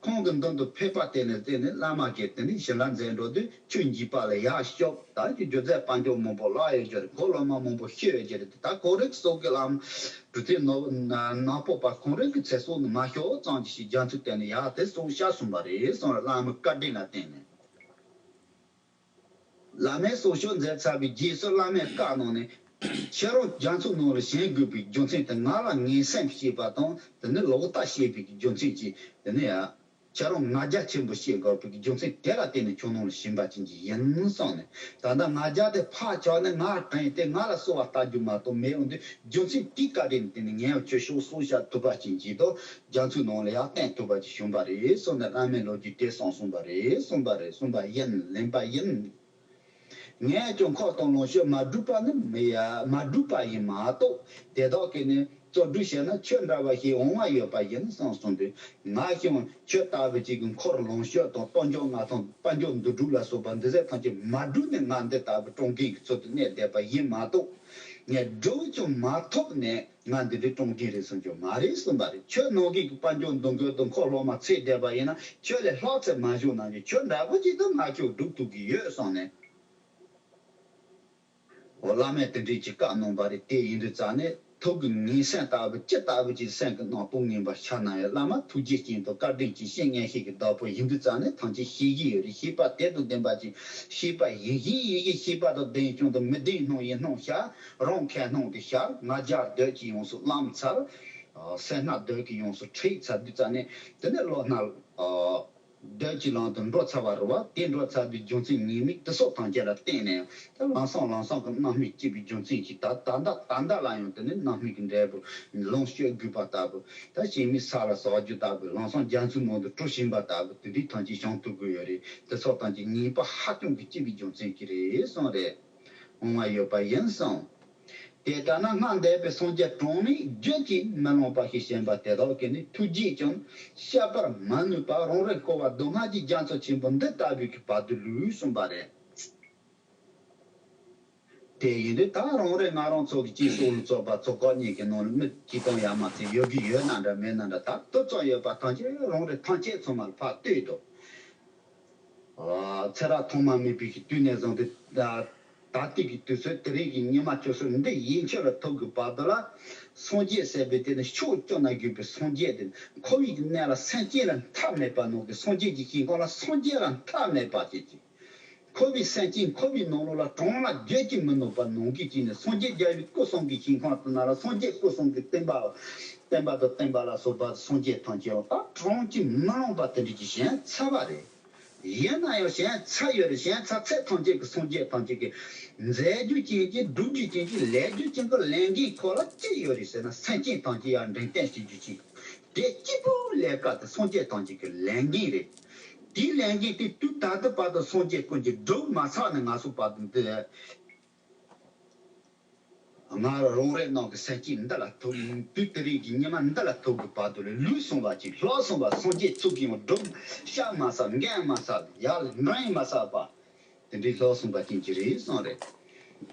ཁོང་གི་མདུན་དུ་ཕེབས་པ་དེ་ནས་བརྟེན་ནས་བླ་མ་གིས་དེ་ནས་བྱིན་རླབས་མཛད་འགྲོ་དུས། ཁྱོད་འཇིགས་པ་ལས་ཡར་སྐྱོབ། ད་ཁྱོད་རྒྱུ་རྫས་དཔལ་འབྱོར་མང་པོ་བརླག་ཡོད་ཀྱི་རེད། འཁོར་སློབ་མ་མང་པོ་ཤི་ཡོད་ཀྱི་རེད། ད་ཁོང་རང་གི་སྲོག་གི་བླ་མ་གྲུབ་ཐོབ་ནག་པོ་པ་ཁོང་རང་གི་ཚེ་སྲོག་ནི་མ་ཤོར་ཙམ་གྱིས་ཤིག་རྒྱ་མཚོའི་སྟེང་ནས་ཡར་དེ་སྲོག་བཤགས་སོང་བ་རེད་གསུངས་རེད། བླ་མའི་བཀའ་དྲིན་ལ་བརྟེན་ནས། བླ་མས་གསོལ་ཞུ་མཛད་ཚར་བའི་རྗེས་སུ་བླ་མས་བཀའ་གནང་ནས། ཁྱེད་རང་རྒྱ་མཚོ་ནང་ལ་བཞེངས་དགོས་པའི་རྒྱུ་མཚན་དེ། ང་ལ་ངན་སེམས་སྐྱེས་པ་དང་། དེ་ནས་ལོག་ལྟ་སྐྱེས་པའི་རྒྱུ་མཚན་གྱིས། དེ་ནས་ཡ། ཁྱེད་རང་ང་རྒྱལ་ཆེན་པོ་བྱེད་དགོས་པའི་རྒྱུ་མཚན་དེ་ལ་བརྟེན་ནས་ཁྱོད་ནང་ལ་ཞེན་པ་ཅན་གྱི་ཡིན་གསུངས་ནས། ད་ལྟ་ང་རྒྱལ་དེ་ཕར་བཞག་ནས་ང་དྲན་ཏེ་ང་ལ་གསོལ་བ་བཏབ་རྒྱུ་མ་གཏོགས་མེད། འོན་ཏེ་རྒྱུ་མཚན་དེའི་བཀའ་དྲིན་དེ་ནི་ངས་ཁྱོད་ཤོག་གསོལ་བཞག་ཐུབ་པ་ཅན་གྱིས་དོ། རྒྱ་མཚོའི་ནང་ལ་ཡར་བརྟེན་ཐུབ་པ་ཅིག་བྱུང་བ་རེད་གསུངས་ནས། བླ་མའི་ལོ་རྒྱུས་དེ་གསུངས་གསུངས་པ་རེད་གསུངས་པ་རེད་གསུངས་པ་ཡིན། ལེན་པ་ཡིན། ངས་ཀྱང་འཁོར་དང་ལོངས་སྤྱོད་མ་བསྒྲུབས་པ་ནི་མི་ཡ་མ་བསྒྲུབས་པ་ཡིན་མ་གཏོགས། དེ་དག་གིས་ནི་བཙོག་སྒྲུབ་བྱས་ན་ཁྱོད་འདྲ་བ་ཞིག་འོང་བ་ཡོད་པ་ཡིན་གསུངས་གསུངས་དུས། ང་ཀྱང་ཁྱོད་ལྟ་བུ་ཅིག་གི་འཁོར་ལོངས་སྤྱོད་དང་གཏོང་རྒྱུ་ང་དང་དཔལ་འབྱོར་འདུ་སྒྲུབ་ལ་སོགས་པ་འདི་ཟས་ཐམས་ཅད་མ་བསྒྲུབས་ནས་ང་འདི་ལྟ་བུ་གྲོང་ཁྱེར་གྱི་ཚུལ་དུ་གནས་བསྡད་པ་ཡིན་མ་གཏོགས། ངས་སྒྲུབ་ཀྱང་མ་ཐོབ་ནས་ང་འདི་འདྲའི་གྲོང་ཁྱེར་རེད་གསུངས་རྒྱུ་མ་རེད་གསུངས་པ་རེད། ཁྱོད་ནང་གི་དཔལ་འབྱོར་འདུ་འགོད་དང་འཁོར་སློབ་མ་ཚེ་བསྡད་པ་ཡིན་ན་ཁྱོད་ལས་ལྷག་ཚེ་མ་བཞུགས་ན་ཡང་ཁྱོད་འདྲ་པོ་ཅིག་ཏུ་ང་ཁྱོད་སྒྲུབ་ཐུབ་ཀྱི་ཡོད་གསུངས་ནས། འོ་བླ་མས་དེ་འདྲའི་ཅིག་བཀའ་གནང་བ་རེད། དེ་ཡིན་དུས་ཙང་ནས་ཐུགས་ཀྱི་ངན་སེམས་ལྟ་བུ་ཅི་ལྟ་བུ་ཅིག་སེམས་ཀྱི་ནང་སྤུངས་ངན་པ་ཤར་ན་ཡང་བླ་མ་ཐུགས་རྗེ་ཅན་དང་བཀའ་དྲིན་ཅན་བཤེས་གཉེན་ཞིག་གི་བདག་པོ་ཡིན་དུས་ཙང་ནས་ཐམས་ཅད་ཤེས་ཀྱི་ཡོད་རེད། ཤེས་པ་དེ་དང་ལྡན་པ་ཅིག་ཤེས་པ་ཡིན་བཞིན་ཡིན་བཞིན་ཤེས་པ་དང་ལྡན་ཀྱང་དང་མི་ལྡན་སྣང་ཡིན་སྣང་ཤར། རང་ཁས་སྣང་དེ་ཤར། ང་རྒྱལ་འདོད་ཀྱི་ཡོངས་སུ་བླངས་ཚར། སེར་སྣ་འདོད་ཀྱི་ཡོངས་སུ་ཁྲིད་ཚར་དུས་ཙང་ནས་དེ་ནས་བློ་སྣ། འདོད་ཀྱི་ལམ་དུ་འགྲོ་ཚར་བ་རེད་བ། དེ་འགྲོ་ཚར་བའི་རྒྱུ་མཚན་ཉེས་དམིགས་དེ་སོགས་ཐམས་ཅད་ལ་བརྟེན་ནས་ད་ལམ་སང་ལམ་སང་གི་རྣམ་སྨིན་སྐྱེས་པའི་རྒྱུ་མཚན་གྱིས་ད་ད་ལྟ་ད་ལྟ་ལ་ཡང་དེ་ནི་རྣམ་སྨིན་གྱི་འབྲས་བུ་ལོངས་སྤྱོད་རྒུད་པ་ལྟ་བུ། ད་ཞེན་མེད་ས་ལ་ཟག་རྒྱུ་ལྟ་བུ། ལམ་སང་རྒྱ་མཚོའི་ནང་དུ་གྲུ་ཞིག་པ་ལྟ་བུ་དེ་དུས་ཐམས་ཅད་བྱང་ཐུབ་དགོས་ཡོད་རེད། དེ་སོགས་ཐམས་ཅད་ཉེས་པ་ཧ་ཅང་གི་སྐྱེས་པའི་རྒྱུ་མཚན་གྱིས་རེད་གསུངས་རེད། འོང་བ་ཡོད་པ་ཡིན་གསུངས། དེ་ལྟར་ན་སྔར་འདས་པའི་སངས་རྒྱས་གྲངས་མེད་བརྗོད་ཀྱིས་མི་ལང་པ་ཞིག་བཞེངས་པ་དེ་དག་གིས་ནི་ཐུགས་རྗེས་ཀྱང་བཤགས་པར་མ་ནུས་པར་རང་རེ་འཁོར་བ་སྡུག་བསྔལ་གྱི་རྒྱ་མཚོ་ཆེན་པོ་འདི་ལྟ་བུའི་གི་བར་དུ་ལུས་གསུངས་པ་རེད། དེ་ཡིན་དུས་ད་རང་རེ་ང་རང་ཚོ་གི་སྤྱི་ཚོགས་ལ་ཚོགས་པ་ཚོགས་ཁག་གཉིས་ཀྱི་ནང་ལ་མི་གཅིག་སྟོང་ཡར་མར་ཚེ་ཡོད་ཀྱི་ཡོད་ན་འདྲ་མེད་ན་འདྲ། ད་དུ་ཚོགས་ཡོད་པ་ཐམས་ཅད་རང་རེ་ཐམས་ཅད་ཚང་མ་ལ་ཕར་ལྟོས་དང་། ཚེ་རབས་ཐོག་མ་མེད་པའི་གི་དུས་ནས་བཟུང་སྟེ་ད་ད་ལྟའི་གི་དུས་ཚོད་དེ་རིང་གི་ཉི་མ་བཅུ་གསུམ་འདི་ཡན་ཆད་ལ་ཐུག་གི་བར་དུ་ལ། སངས་རྒྱས་ཟེར་བའི་དེ་ནི་ཕྱོགས་བཅུ་ན་བཞུགས་པའི་སངས་རྒྱས་དེ་འཁོར་བའི་གི་གནས་ལ་སེམས་ཅན་ལ་མཐའ་མེད་པ་ནང་གི་སངས་རྒྱས་ཀྱི་ཞིང་ཁམས་ལ་སངས་རྒྱས་ལ་མཐའ་མེད་པ་ཅིག་ཅིག་འཁོར་བའི་སེམས་ཅན་འཁོར་བའི་ནང་ལོགས་ལ་གྲངས་ལ་བརྗོད་ཀྱིས་མི་ནུས་པ་ནང་གི་ཅིག་ནས་སངས་རྒྱས་རྒྱལ་བའི་སྐུ་གསུང་གི་ཞིང་ཁམས་དེ་ན་ལ་སངས་རྒྱས་སྐུ་གསུང་གི་བསྟན་པ། བསྟན་པ་དང་བསྟན་པ་ལ་སོགས་པ་སངས་རྒྱས་ཐམས་ཅད་ད་གྲངས་ཀྱིས་མི་ལོངས་པ་དེ་འདྲ་ཅིག་བཞེངས་ཚར་བ་རེད། ཡིན་ན་ཡང་བཞེངས་ཚར་ཡོད་རེད། བཞེངས་ཚར་ཚད་ཐམས་ཅད་ཀྱི་སངས་རྒྱས་ཐམས་ཅད་ཀྱི་མཛད་རྒྱུ་ཅན་གྱི་སྒྲུབ་རྒྱུ་ཅན་གྱི་ལས་རྒྱུ་ཅན་གྱི་ལས་འགན་ཁོ་ལ་ཅི་ཡོད་རེད་ཟེར་ན་སེམས་ཅན་ཐམས་ཅད་ཡར་འདྲེན་བསྟན་བྱེད་རྒྱུ་ཅན་དེ་གཅིག་པུ་ལས་ཀ་དེ་སངས་རྒྱས་ཐམས་ཅད་ཀྱི་ལས་འགན་རེད། དེའི་ལས་འགན་དེ་དུས་ད་ལྟ་བར་དུ་སངས་རྒྱས་ཀུན་གྱིས་སྒྲུབ་མ་ཚར་ནས་ང་ཚོ་བར་དུ་འདི། ང་རང་རེ་ནང་གི་སེམས་ཅན་འདི་ལ་ཐུག་དུས་དེ་རིང་གི་ཉི་མ་འདི་ལ་ཐུག་གི་བར་དུ་ལ་ལུས་སོང་བ་ཅིག་ལྷག་སོང་བ་སངས་རྒྱས་ཚུལ་གྱིས་ཡང་སྒྲུབ་བཤགས་མ་ཚར། འགན་མ་ཚར། ཡར་འདྲེན་མ་ཚར་བ་དེ་འདྲའི་ལྷག་སོང་བ་ཅན་གྱི་རེད་གསུངས་རེད།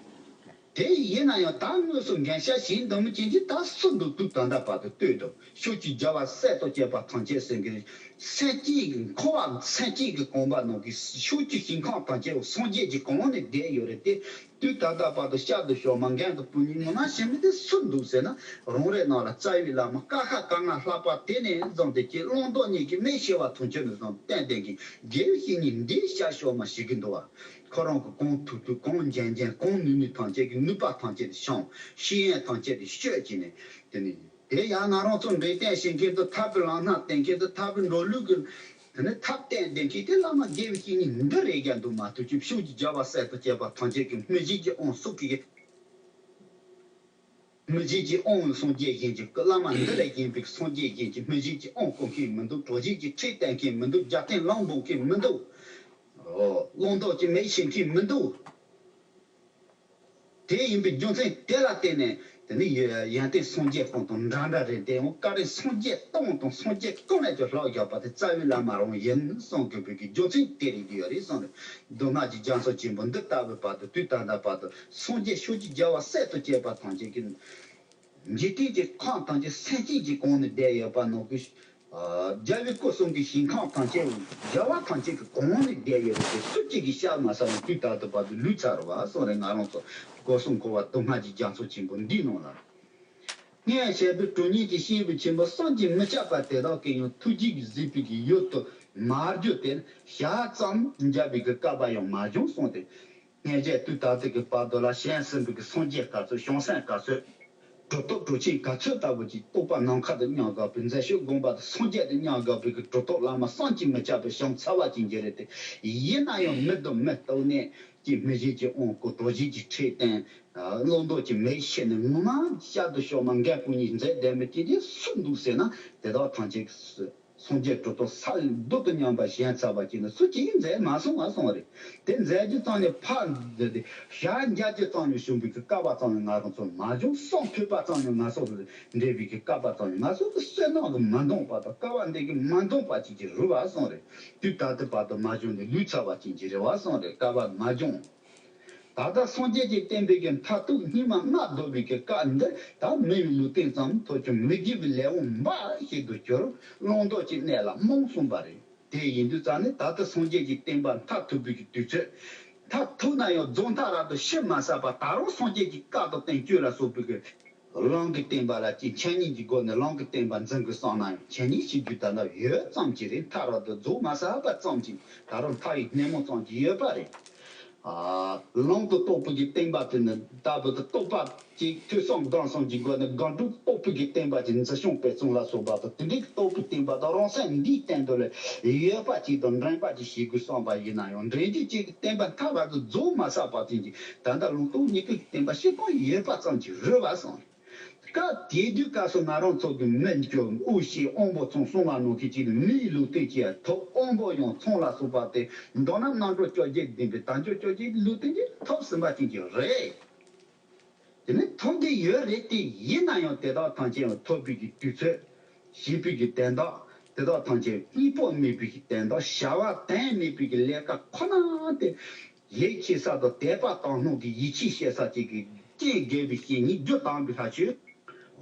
དེ་ཡིན་ན་ཡང་ད་དངོས་སུ་འགན་བཞེས་བྱེད་འདོད་མི་ཅན་གྱི་ད་སུ་འདུག་དུས་ད་ལྟ་བར་དུ་ལྟོས་དང་། ཕྱོགས་བཅུའི་རྒྱལ་བ་སྲས་དང་བཅས་པ་ཐམས་ཅད་ཟེར་གི་རེད། སེམས་ཅན་གྱི་འཁོར་བ་སེམས་ཅན་གྱི་གོམ་པ་ནང་གི་ཕྱོགས་བཅུའི་ཞིང་ཁམས་ཐམས་ཅད་སངས་རྒྱས་ཀྱི་གང་ནས་བསྡད་ཡོད་རེད་དེ། དུས་ད་ལྟ་བར་དུ་བཤགས་དང་བཤགས་མ་འགན་དང་སྤུན་ཉེ་ངོ་ན་ཞེན་མི་དེ་སུ་འདུག་ཟེར་ན། རང་རེ་ནང་ལ་རྩ་བའི་བླ་མ་ཀ་ཁ་ག་ང་ལྷག་པ་དེ་ནས་བཟུང་སྟེ་ཀྱི་བླང་དོར་གཉིས་ཀྱི་མི་ཤེས་པ་ཐམས་ཅད་ནས་བཟུང་ཏན་ཏན་གྱི་དགེ་བའི་བཤེས་གཉེན་འདིའི་ཤ་ཤོག་མ་ཞིག་གི་འདུག་བ། ཁོ་རང་གི་གང་ཐུབ་ཐུབ་གང་འཇོན་འཇོན་གང་ནུས་ནུས་ཐམས་ཅད་ཀྱི་ནུས་པ་ཐམས་ཅད་དེ་ཤོང་། ཤེས་ཡོན་ཐམས་ཅད་དེ་ཤོད་ཀྱི་ནས་དེ་ནས། དེ་ཡང་ང་རང་ཚོ་འབྲས་ལྡན་ཤེས་མཁན་དང་ཐར་པའི་ལམ་སྣ་བསྟན་མཁན་དང་ཐར་པའི་འགྲོ་ལུགས་ཀྱི་དེ་ནི་ཐབས་བསྟན་བསྡད་མཁན་དེ་བླ་མ་དགེ་བའི་བཤེས་གཉེན་འདི་རེད་ཀྱང་འདུག་མ་གཏོགས་ཀྱི་ཕྱོགས་ཀྱི་རྒྱལ་བ་སྲས་དང་བཅས་པ་ཐམས་ཅད་ཀྱི་སྨིན་བྱེད་ཀྱི་དབང་སོགས་ཀྱི་སྨིན་བྱེད་ཀྱི་དབང་སངས་རྒྱས་གཞན་གྱི་བླ་མ་འདི་ལས་གཞན་པའི་སངས་རྒྱས་གཞན་གྱི་སྨིན་བྱེད་ཀྱི་དབང་བསྐུར་མཁན་མི་འདུག་གྲོགས་བྱེད་ཀྱི་ཁྲིད་བསྟན་མཁན་མི་འདུག་རྒྱབ་རྟེན་ལམ་སྦོམ་མཁན་མི་འདུག་བླང་དོར་གྱི་མེ་ཤེས་མཁན་མི་འདུག་དེ་ཡིན་པའི་རྒྱུ་མཚན་དེ་ལ་བརྟེན་ནས་དེ་ནི་ཡོན་ཏན་སངས་རྒྱས་སྟོང་དང་འདྲ་འདྲ་རེད། དེ་ཡང་བཀའ་དྲིན་སངས་རྒྱས་སྟོང་དང་སངས་རྒྱས་སྟོང་ལས་ཀྱང་ལྷག་བཞག་པ་དེ་རྩ་བའི་བླ་མ་རང་ཡིན་གསུང་དགོས་པའི་རྒྱུ་མཚན་དེ་རེད་ཀྱི་ཡོད་རེད་གསུངས་རེད། མདོ་སྔགས་ཀྱི་རྒྱ་མཚོ་ཆེན་པོ་འདི་ལྟ་བུའི་བར་དུ་དུས་ད་ལྟ་བར་དུ་སངས་རྒྱས་ཕྱོགས་ཀྱི་རྒྱལ་བ་སྲས་དང་བཅས་པ་ཐམས་ཅད་ཀྱི་འཇིག་རྟེན་གྱི་ཁམས་ཐམས་ཅད་སེམས་ཅན་གྱི་གང་ནས་བསྡད་ཡོད་པ་ནང་གི་རྒྱལ་བའི་སྐུ་གསུང་གི་ཞིང་ཁམས་ཐམས་ཅད་རྒྱལ་བ་ཐམས་ཅད་ཀྱི་གོང་ནས་བསྡད་ཡོད་པའི་སུ་གཅིག་གིས་བཤགས་མ་ཚར་བའི་དུས་ད་ལྟ་བར་དུ་ལུས་ཚར་བ་སོགས་རེད། ང་རང་ཚོ་སྒོ་གསུམ་འཁོར་བ་སྡུག་བསྔལ་གྱི་རྒྱ་མཚོ་ཆེན་པོ་འདིའི་ནང་ལ། སྔར་བཤད་པའི་གྲོགས་ཉིད་ཀྱི་སྐྱེས་བུ་ཆེན་པོ་བསམ་གྱིས་མི་ཁྱབ་པ་དེ་དག་གིས་ཡང་ཐུགས་རྗེ་གིས་གཟིགས་པའི་གི་ཡུལ་དུ་མར་གྱུར་ཏེ་ཞག་ཙམ་མཇལ་བའི་གི་སྐལ་པ་ཡང་མ་བྱུང་གསུངས་ཏེ། སྔོན་ཆད་དུས་ད་ལྟའི་གི་བར་དུ་ལ་གཞན་གསུམ་པའི་གི་སངས་རྒྱས་སྐབས་སུ་བྱང་སེམས་སྐབས་སུ། གྲུབ་ཐོབ་གྲུབ་ཆེན་ག་ཚོད་ལྟ་བུ་ཅིག་རྟོགས་པ་ནམ་མཁའ་དང་མཉམ་དགའ་བའི་མཛད་ཤོས་དགོངས་པ་དང་སངས་རྒྱས་དང་མཉམ་དགའ་བའི་གི་གྲུབ་ཐོབ་བླ་མ་བསམ་གྱིས་མི་ཁྱབ་པའི་བྱང་ཚ་བ་ཅན་གྱི་རེད་དེ། ཡིན་ན་ཡང་མི་དང་མི་རྟོགས་ནས་ཀྱི་མི་གཞན་གྱི་དབང་བསྐུར་གྲོགས་གཞན་གྱི་ཁྲིད་བསྟེན། བླང་དོར་གྱི་མེ་ཤེས་ནས་ངོ་མ་ཤ་དང་ཤོག་མ་འགན་ཁུར་གཉིས་མཛད་བསྡད་མི་དེ་དེ་སུ་འདུག་ཟེར་ན། དེ་དག་ཐམས་ཅད་སངས་རྒྱས་གྲུབ་ཐོབ་ས་ལ་རྡོ་དང་མཉམ་པ་བྱང་ཚ་བ་ཅན་ནི་སུ་གཅིག་མཛད་མ་སོང་བ་སོང་རེད། དེ་མཛད་རྒྱུ་ཙམ་ནས་ཕར་འདི་དེ་ཞག་འཇའ་རྒྱུ་ཙམ་ནས་བྱུང་བའི་གི་སྐལ་བ་ཙམ་ནས་ང་རང་ཚོ་མ་བྱུང་། བསམ་ཐོས་པ་ཙམ་ནས་ང་སོགས་སུ་འབྲེལ་བའི་གི་སྐལ་བ་ཙམ་ནས་ང་སོགས་སུ་བསོད་ནམས་ཀྱིས་མ་འདང་བ་དང་སྐལ་བ་འདི་གིས་མ་འདང་བ་ཅིག་ཅིག་རུལ་བ་སོང་རེད། དུས་ད་ལྟ་བར་དུ་མ་བྱུང་ནས་ལུས་ཚ་བ་ཅན་གྱི་རེ་བ་སོང་རེད། སྐལ་བ་མ་བྱུང་། ད་ལྟ་སངས་རྒྱས་ཀྱི་བསྟན་པའི་གི་མཐར་ཐུག་སྙིགས་མ་ལྔ་བདོ་བའི་གི་སྐབས་འདིར་ད་མི་ཡི་ལུས་རྟེན་ཙམ་ཐོབ་ཀྱང་མི་དགེ་བའི་ལས་དབང་འབའ་ཞིག་ཏུ་གྱུར། བླང་དོར་གྱི་གནས་ལ་རྨོངས་སོང་བ་རེད། དེ་ཡིན་དུས་ཙང་ནས་ད་ལྟ་སངས་རྒྱས་ཀྱི་བསྟན་པ་མཐར་ཐུག་པའི་གི་དུས་ཚོད། མཐར་ཐུག་ན་ཡང་རྫོགས་མཐའ་རབ་ཏུ་ཞི་མ་ཟག་པ་ད་རུང་སངས་རྒྱས་ཀྱི་བཀའ་དང་བསྟན་བཅོས་ལ་སོགས་པའི་གི་ལམ་གྱི་བསྟན་པ་ལ་ཅིག་འཆད་ཉན་གྱི་སྒོ་ནས་ལམ་གྱི་བསྟན་པ་འཛིན་དགོས་བསམ་ན་ཡང་འཆད་ཉན་བྱེད་རྒྱུ་ད་ལྟ་ཡོད་ཙམ་ཅིག་རེད། མཐར་རབ་ཏུ་རྫོགས་མ་ཟག་པ་ཙམ་ཅིག་ད་རུང་མཐའ་ཡི་སྣེ་མོ་ཙམ་ཅིག་ཡོད་པ་རེད། ཨ། ལམ་དུ་རྟོགས་པའི་གི་བསྟན་པ་དེ་ནི་ལྟ་བུ་དུ་རྟོགས་པ་ཅིག་ཐོས་བསམ་སྒོམ་གསུམ་གྱི་སྒོ་ནས་སྒོམ་སྒྲུབ་རྟོགས་པའི་གི་བསྟན་པ་ཅིག་འཛིན་སྐྱོང་སྤེལ་གསུམ་ལ་སོགས་པ་དང་དེ་འདྲའི་གི་རྟོགས་པའི་བསྟན་པ་དང་རང་སེམས་འདིའི་སྟེང་དུ་ལ་ཡོད་པ་ཅིག་དང་འདྲེན་པ་ཅིག་བྱེད་དགོས་བསམ་པ་ཡིན་ན་ཡང་འདྲེན་རྒྱུ་ཅིག་གི་བསྟན་པ་མཐར་རབ་ཏུ་རྫོགས་མ་ཟག་པ་ཅན་གྱི་ད་ལྟ་ལུང་རྟོགས་གཉིས་ཀའི་བསྟན་པ་སྤྱིར་བཏང་ཡོད་པ་ཙམ་གྱིས་རུང་བ་སོང་། སྐབས་དེ་དུས་སྐབས་སུ་ང་རང་ཚོ་གི་མི་སྐྱོ་དབུགས་ཤེས་དབང་པོ་ཚང་གསུང་བ་ནང་གི་ཅིག་མི་ཡི་ལུས་རྟེན་གྱི་ཐོབ་དབང་པོ་ཡང་ཚང་ལ་སོགས་པ་སྟེ། མདོར་ན་རྣམ་གྲོལ་བཅོ་བརྒྱད་ལྡན་པའི་དལ་འབྱོར་བཅོ་བརྒྱད་ཀྱི་ལུས་རྟེན་གྱི་ཐོབ་ཟིན་པ་ཅན་གྱི་རེད། དེ་ནི་ཐོབ་བསྡད་ཡོད་རེད་དེ། ཡིན་ན་ཡང་དེ་དག་ཐམས་ཅད་ཡང་ཐོབ་པའི་གི་དུས་ཚོད། བྱེད་པའི་གི་དོན་དག་དེ་དག་ཐམས་ཅད་དངོས་པོ་མེད་པའི་གི་དོན་དག་བྱ་བ་དོན་མེད་པའི་གི་ལས་ཀ་ཁོ་ན་སྟེ། ཡིད་ཆེས་ས་དང་དད་པ་དག་སྣང་གི་ཡིད་ཆེས་བྱེད་ས་ཅིག་གི་རྐྱེན་དགེ་བའི་བཤེས་གཉེན་རྒྱུ་དམ་པའི་ལྷ་ཆོས།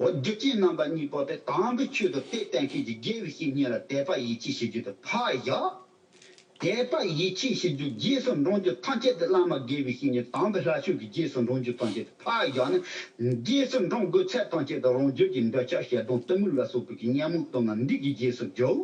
འོ་རྒྱུ་རྐྱེན་རྣམ་པ་གཉིས་པོ་སྟེ་དམ་པའི་ཆོས་དང་དེ་བསྟེན་མཁན་གྱི་དགེ་བའི་བཤེས་གཉེན་ལ་དད་པ་ཡིད་ཆེས་བྱེད་རྒྱུ་དེ་ཕར་བཞག་དད་པ་ཡིད་ཆེས་བྱེད་རྒྱུ་རྗེས་སུ་འབྲང་རྒྱུ་ཐམས་ཅད་དེ་བླ་མ་དགེ་བའི་བཤེས་གཉེན་དམ་པའི་ལྷ་ཆོས་ཀྱི་རྗེས་སུ་འབྲང་རྒྱུ་ཐམས་ཅད་དེ་ཕར་བཞག་ནས། རྗེས་སུ་འབྲང་དགོས་ཚད་ཐམས་ཅད་དེ་རང་རྒྱུད་ཀྱི་འདོད་ཆགས་ཞེ་སྡང་གཏི་མུག་ལ་སོགས་པའི་གི་ཉོན་མོངས་དུག་ལྔ་འདི་གི་རྗེས་སུ་རྒྱུག་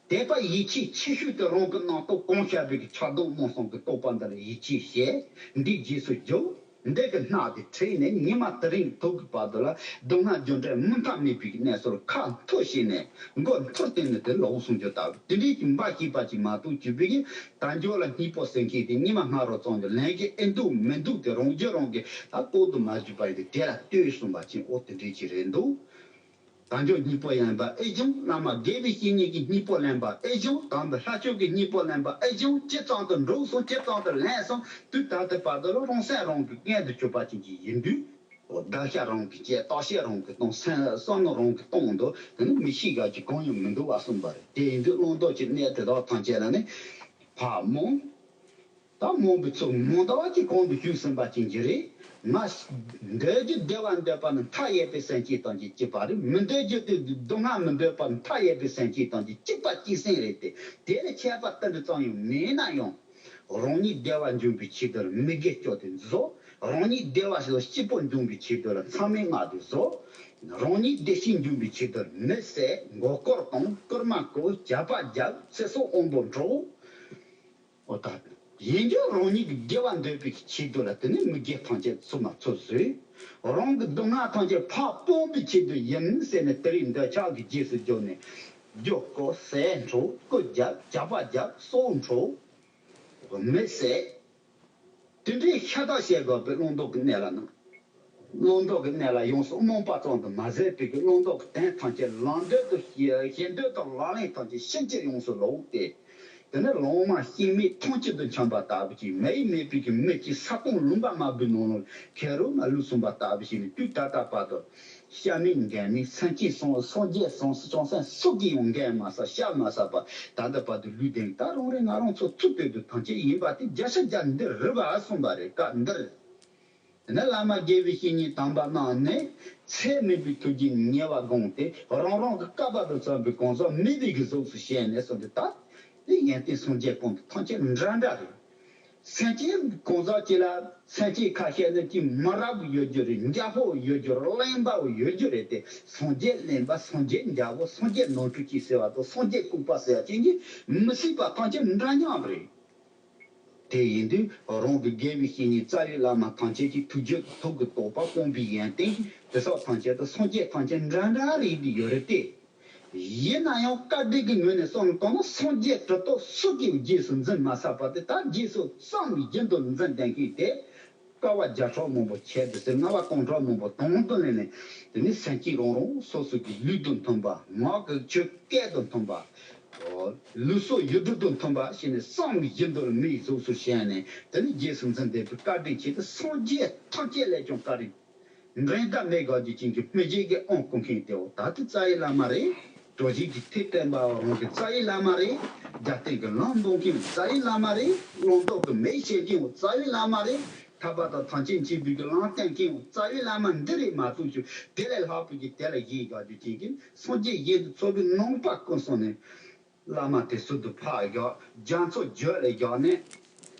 དད་པ་ཡིད་ཆེས་ཆེ་ཤོས་དེ་རང་གི་རྣམ་རྟོག་གང་ཤར་བའི་གི་ཆགས་སྡང་རྨོངས་གསུམ་གྱི་རྟོག་པ་འདི་ལ་ཡིད་ཆེས་བྱས། འདིའི་རྗེས་སུ་རྒྱུག་འདི་གི་སྣ་དེ་ཁྲིད་ནས་ཉི་མ་དེ་རིང་ཐུག་གི་བར་དུ་ལ་སྡུག་བསྔལ་རྒྱུ་འབྲས་མུ་མཐའ་མེད་པའི་གི་གནས་སུ་ཁ་འཐོར་བྱས་ནས་མགོ་འཐོར་བསྟན་ནས་དེ་ལོག་སོང་རྒྱུ་ལྟ་བུ་དེ་འདྲའི་གི་འབའ་ཞིག་པ་ཅིག་མ་གཏོགས་གྱུར་པའི་གི་དལ་འབྱོར་ལ་སྙིང་པོ་ཟེར་མཁན་དེ་ཉི་མ་སྔ་རོ་ཙམ་གྱི་ལན་གྱི་ཨེ་འདུག་མི་འདུག་དེ་རང་རྒྱུད་རང་གི་ད་རྟོག་ཏུ་མ་གྱུར་པ་ཡིན་ཏེ་དེ་ལ་ལྟོས་གསུངས་པ་ཅིག་འོ་དེ་འདྲའི་ཅིག་རེད་འདུག་དལ་འབྱོར་སྙིང་པོ་ལེན་པ་ཨེ་བྱུང་། བླ་མ་དགེ་བའི་བཤེས་གཉེན་གྱི་སྙིང་པོ་ལེན་པ་ཨེ་བྱུང་། དམ་པའི་ལྷ་ཆོས་ཀྱི་སྙིང་པོ་ལེན་པ་ཨེ་བྱུང་། ཇི་ཙམ་དུ་འགྲོ་སོང་ཇི་ཙམ་དུ་ལེན་སོང་དུས་ད་ལྟའི་བར་དུ་ལ་རང་སེམས་རང་གི་རྐྱེན་དུ་གྱུར་པ་ཅན་གྱི་ཡིན་དུས། འོ་བདག་ཤ་རང་གིས་བཅད། བརྟག་དཔྱད་རང་གིས་གཏོང་། སེམས་བསམ་བློ་རང་གིས་གཏོང་འདུག་དེ་ནི་མི་ཤེས་ག་ཅིག་གང་ཡང་མི་འདུག་བ་གསུངས་པ་རེད། དེ་ཡིན་དུས་བླང་དོར་གྱི་གནས་དེ་དག་ཐམས་ཅད་ལ་ནི་ཕར་རྨོངས། ད་རྨོངས་པའི་ཚུལ་མང་དག་ཅིག་གོང་དུ་ཞུས་ཟིན་པ་ཅན་གྱི་རེད། ང་འདོད་རྒྱུ་བདེ་བ་འདོད་པ་ནི་མཐའ་ཡས་པའི་སེམས་ཅན་དང་གཅིག་པ་རེད། མི་འདོད་རྒྱུ་དེ་སྡུག་བསྔལ་མི་འདོད་པ་ནི་མཐའ་ཡས་པའི་སེམས་ཅན་དང་གཅིག་པ་གཅིག་སེམས་རེད་དེ། དེ་ལས་ཁྱད་པར་ཏིལ་འབྲུ་ཙམ་ཡང་མེད་ན་ཡང་། རང་ཉིད་བདེ་བ་འབྱུང་བའི་ཆེད་དུ་ལ་མི་དགེ་བཅུ་དེ་བཟོ། རང་ཉིད་བདེ་བ་སྐྱིད་པོ་འབྱུང་བའི་ཆེད་དུ་ལ་མཚམས་མེད་ལྔ་དེ་བཟོ། རང་ཉིད་བདེ་སྐྱིད་འབྱུང་བའི་ཆེད་དུ་ལ་མི་བསད། མགོ་སྐོར་གཏོང་། རྐུན་མ་རྐུ། ཇག་པ་རྒྱག་ཚེ་སྲོག་དབང་པོ་འཕྲོག་འོ་ད། ཡིན་རྒྱུ་རང་ཉིད་ཀྱི་དགེ་བ་འདོད་པའི་ཆེད་དུ་ལ་དེ་ནི་མི་དགེ་ཐམས་ཅད་ཚུར་མ་ཚུར་བཟོས། རང་གི་སྡུག་བསྔལ་ཐམས་ཅད་ཕར་སྤོང་བའི་ཆེད་དུ་ཡིན་ཟེར་ནས་དེ་རིང་འདོད་ཆགས་ཀྱི་རྗེས་སུ་རྒྱུགས་ནས། རྒྱུ་རྐུ། ཟས་འཕྲོག་རྐུ་རྒྱག་ཇག་པ་རྒྱག་སྲོག་འཕྲོག་མི་བསད། དེ་འདྲའི་ཤ་སྟག་བྱེད་དགོས་པའི་བླང་དོར་གྱི་གནས་ལ་སྣང་། བླང་དོར་གྱི་གནས་ལ་ཡོངས་སུ་རྨོངས་པ་ཙམ་དུ་མ་ཟད་པའི་གི་བླང་དོར་གྱི་དོན་ཐམས་ཅད་ལམ་འདོད་དང་ཞེ་འདོད་དང་ལག་ལེན་ཐམས་ཅད་ཕྱིན་ཆད་ཡོངས་སུ་ལོག་སྟེ། དེ་ནི་ལོང་མ་ཤིང་མེད་ཐང་ཆད་དུ་འཁྱམས་པ་ལྟ་བུ་ཅིག་མེ་ཡིས་མེད་པའི་གི་མི་གཅིག་ས་སྟོང་ལུང་པ་དམར་པོའི་ནང་ལ་ཁེར་རོ་ན་ལུས་སོང་བ་ལྟ་བུ་ཞིག་ནི་དུས་ད་ལྟ་བར་དུ། སྐྱབས་མེད་འགལ་མེད་སེམས་ཅན་སོང་སངས་རྒྱས་སོང་སུ་ཅང་སེམས་སུ་གིས་ཡང་འགལ་མ་ཟ་བཤགས་མ་ཟ་བར་ད་ལྟ་བར་དུ་ལུས་ལྡན་ད་རུང་རེ་ང་རང་ཚོ་ཚུར་ལྟོས་དུས་ཐམས་ཅད་ཡིན་པ་དེ་བརྒྱ་ཆ་བརྒྱ་འདི་རེད་བ་གསུངས་པ་རེད། སྐབས་འདིར། དེ་ནས་བླ་མ་དགེ་བའི་བཤེས་གཉེན་དམ་པ་རྣམས་ནས་ཚད་མེད་པའི་ཐུགས་རྗེས་ཉེ་བར་དགོངས་ཏེ་རང་རང་གི་བསྐལ་པ་དང་འཚམས་པའི་གང་ཟག་མི་སྡེ་གི་གཟུགས་སུ་བྱས་ནས་གསུངས་ཏེ་ད་དེ་ཡོན་ཏན་སངས་རྒྱས་གོང་དུ་ཐམས་ཅད་འདྲ་འདྲ་རེད། སེམས་ཅན་གང་ཟག་ཅིག་ལ་སེམས་ཅན་ཁ་ཤས་ནི་ཅིག་མི་རབས་ཡོད་རྒྱུ་རེད། འཇའ་ཧོ་ཡོད་རྒྱུ་རེད། གླེན་པ་ཡོད་རྒྱུ་རེད་དེ་སངས་རྒྱས་གླེན་པ་སངས་རྒྱས་འཇའ་ཧོ་སངས་རྒྱས་ནོར་འཁྲུལ་ཅིག་ཟེར་བ་དང་སངས་རྒྱས་ལྐུགས་པ་ཟེར་བ་ཅན་གྱི་མི་སྲིད་པ་ཐམས་ཅད་འདྲ་མཉམ་རེད། དེ་ཡིན་དུས་རང་གི་དགེ་བའི་བཤེས་གཉེན་རྩ་བའི་བླ་མ་ཐམས་ཅད་ཀྱི་ཐུགས་རྒྱུད་ཐུགས་ཀྱི་དོགས་པ་སྤོང་བའི་ཡོན་ཏན་དེ་སོགས་ཐམས་ཅད་དུ་སངས་རྒྱས་ཐམས་ཅད་འདྲ་འདྲ་རེད་འདི་ཡོད་རེད་དེ། ཡིན་ན་ཡང་བཀའ་དྲིན་གྱི་ངོས་ནས་བསམ་བློ་བཏང་ན་སངས་རྒྱས་གྲུབ་ཐོབ་སུ་གིས་རྗེས་སུ་འཛིན་མ་ཚར་བ་དེ་ད་རྗེས་སུ་བསམ་བཞིན་དུ་འཛིན་ལྡན་མཁན་དེ། དཀའ་བ་བརྒྱ་ཕྲག་མང་པོ་ཁྱེར་ཏེ་ཟེར། ལྔ་བ་སྟོང་ཕྲག་མང་པོ་དང་དུ་ལེན་ནས། དེ་ནས་སེམས་ཅན་རང་རང་སོ་སོ་གི་ལུས་དང་མཐུན་པ། ངག་གི་ཆོས་སྐད་དང་མཐུན་པ། ལུས་སྲོག་ཡིད་གྲོགས་དང་མཐུན་པ་བྱས་ནས་བསམ་བཞིན་དུ་མིག་གཟུགས་སུ་བྱས་ནས། དེ་ནས་རྗེས་སུ་འཛིན་བསྡད་པའི་བཀའ་དྲིན་ཆེ་སྟེ། སངས་རྒྱས་ཐམས་ཅད་ལས་ཀྱང་བཀའ་དྲིན་འགྲན་ཟླ་མེད་དགའ་རྒྱུ་ཅན་གྱི་མི་རྗེ་གི་དབང་བསྐུར་མཁན་དེའོ། ད་དེ་རྩ་བའི་བླ་མ་རེད། གྲོགས་བྱེད་ཀྱི་ཐེག་བསྟན་པའོ། རང་གི་རྩ་བའི་བླ་མ་རེད། རྒྱལ་བསྟན་གྱི་ལམ་འབོག་མཁན་རྩ་བའི་བླ་མ་རེད། བླང་དོར་གྱི་མེ་བྱེད་མཁན་རྩ་བའི་བླ་མ་རེད། ཐར་པ་དང་ཐམས་ཅད་མཁྱེན་པའི་གི་ལམ་བསྟན་མཁན་རྩ་བའི་བླ་མ་འདི་རེད་མ་གཏོགས་ཀྱི་དེ་ལས་ལྷག་པའི་གི་དེ་ལ་གཞན་དགའ་རྒྱུ་ཅན་གྱི་སངས་རྒྱས་གཞན་དུ་ཚོགས་པའི་ནང་པ་ཀུན་སོང་ནས། བླ་མ་དེ་ཟུར་དུ་ཕར་བཞག་རྒྱ་མཚོ་རྒྱུད་ལ་བཞག་ནས།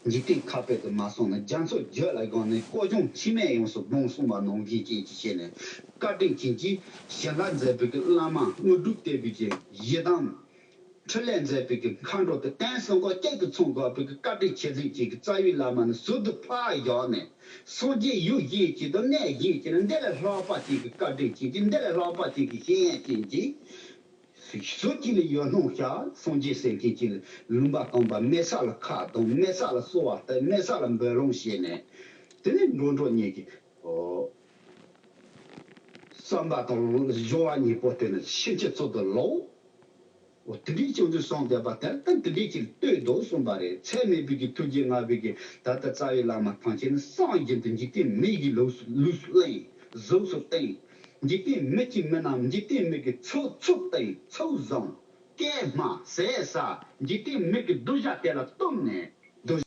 འཇིག་རྟེན་ཁ་དཔེ་དུ་མ་སོང་ན་རྒྱ་མཚོ་རྒྱུད་ལ་བཞག་ནས་སྐོར་གཞུང་འཆི་མེད་ཡོངས་སུ་སྦངས་གསུངས་པ་ནང་བཞིན་ཅན་གྱི་བྱས་ནས། བཀའ་དྲིན་ཅན་གྱིས་ཞལ་ལག་མཛད་པའི་གི་བླ་མ་དངོས་གྲུབ་སྟེར་བའི་གི་ཡི་དམ། འཕྲིན་ལས་མཛད་པའི་གི་མཁའ་འགྲོ་དེ་གཏན་གསུམ་ཀ་གཅིག་ཏུ་མཚུངས་དགོས་པའི་གི་བཀའ་དྲིན་ཆེ་ཟིན་ཅན་གྱི་རྩ་བའི་བླ་མ་ནི་ཟུར་དུ་ཕར་བཞག་ནས། སངས་རྒྱས་ཡུལ་གཞན་གཅིག་དང་གནས་གཞན་གཅིག་ལ་འདི་ལས་ལྷག་པ་ཅན་གྱི་བཀའ་དྲིན་ཅན་གྱི་འདི་ལས་ལྷག་པ་ཅན་གྱི་བཤེས་གཉེན་ཅན་གྱི། ཟུར་གཅིག་ལ་ཡོད་སྣང་ཤར། སངས་རྒྱས་ཟེར་མཁན་གཅིག་ལ་ལུང་པ་སྟོན་པ་མེད་ས་ལ་ཁ་གཏོང་། མེད་ས་ལ་གསོལ་བ་བཏབ། མེད་ས་ལ་འབུལ་ལོངས་བྱས་ནས། དེ་ནས་འགྲོ་འགྲོ་གཉིས་ཀྱི་ཨོ། བསམ་པ་དང་སྦྱོར་བ་གཉིས་པོ་དེ་ནི་ཕྱིན་ཅི་ཚུལ་དུ་ལོག་འོ། དེ་འདྲའི་བྱུང་དུས་སོང་བསྡད་པ་དེར་ད་དེ་འདྲའི་ཅིག་ལྟོས་དོ་གསུངས་པ་རེད། ཚད་མེད་པའི་གི་ཐུགས་རྗེ་མངའ་བའི་གི་ད་ལྟ་རྩ་བའི་བླ་མ་ཐམས་ཅད་ནི་སངས་རྒྱས་དུ་འཇིག་རྟེན་མི་ཡི་ལུས་ལུས་སུ་བླངས། གཟུགས་སུ་བསྟན། འཇིག་རྟེན་མི་གཅིག་མི་རྣམས་འཇིག་རྟེན་མི་གི་ཚོགས་ཚུགས་བསྟན། ཚོགས་བཟང་། སྐད་སྨྲ་ཟས་ཟ། འཇིག་རྟེན་མི་གི་གདུལ་བྱ་དེ་ལ་གཏུམས་ནས། གདུལ་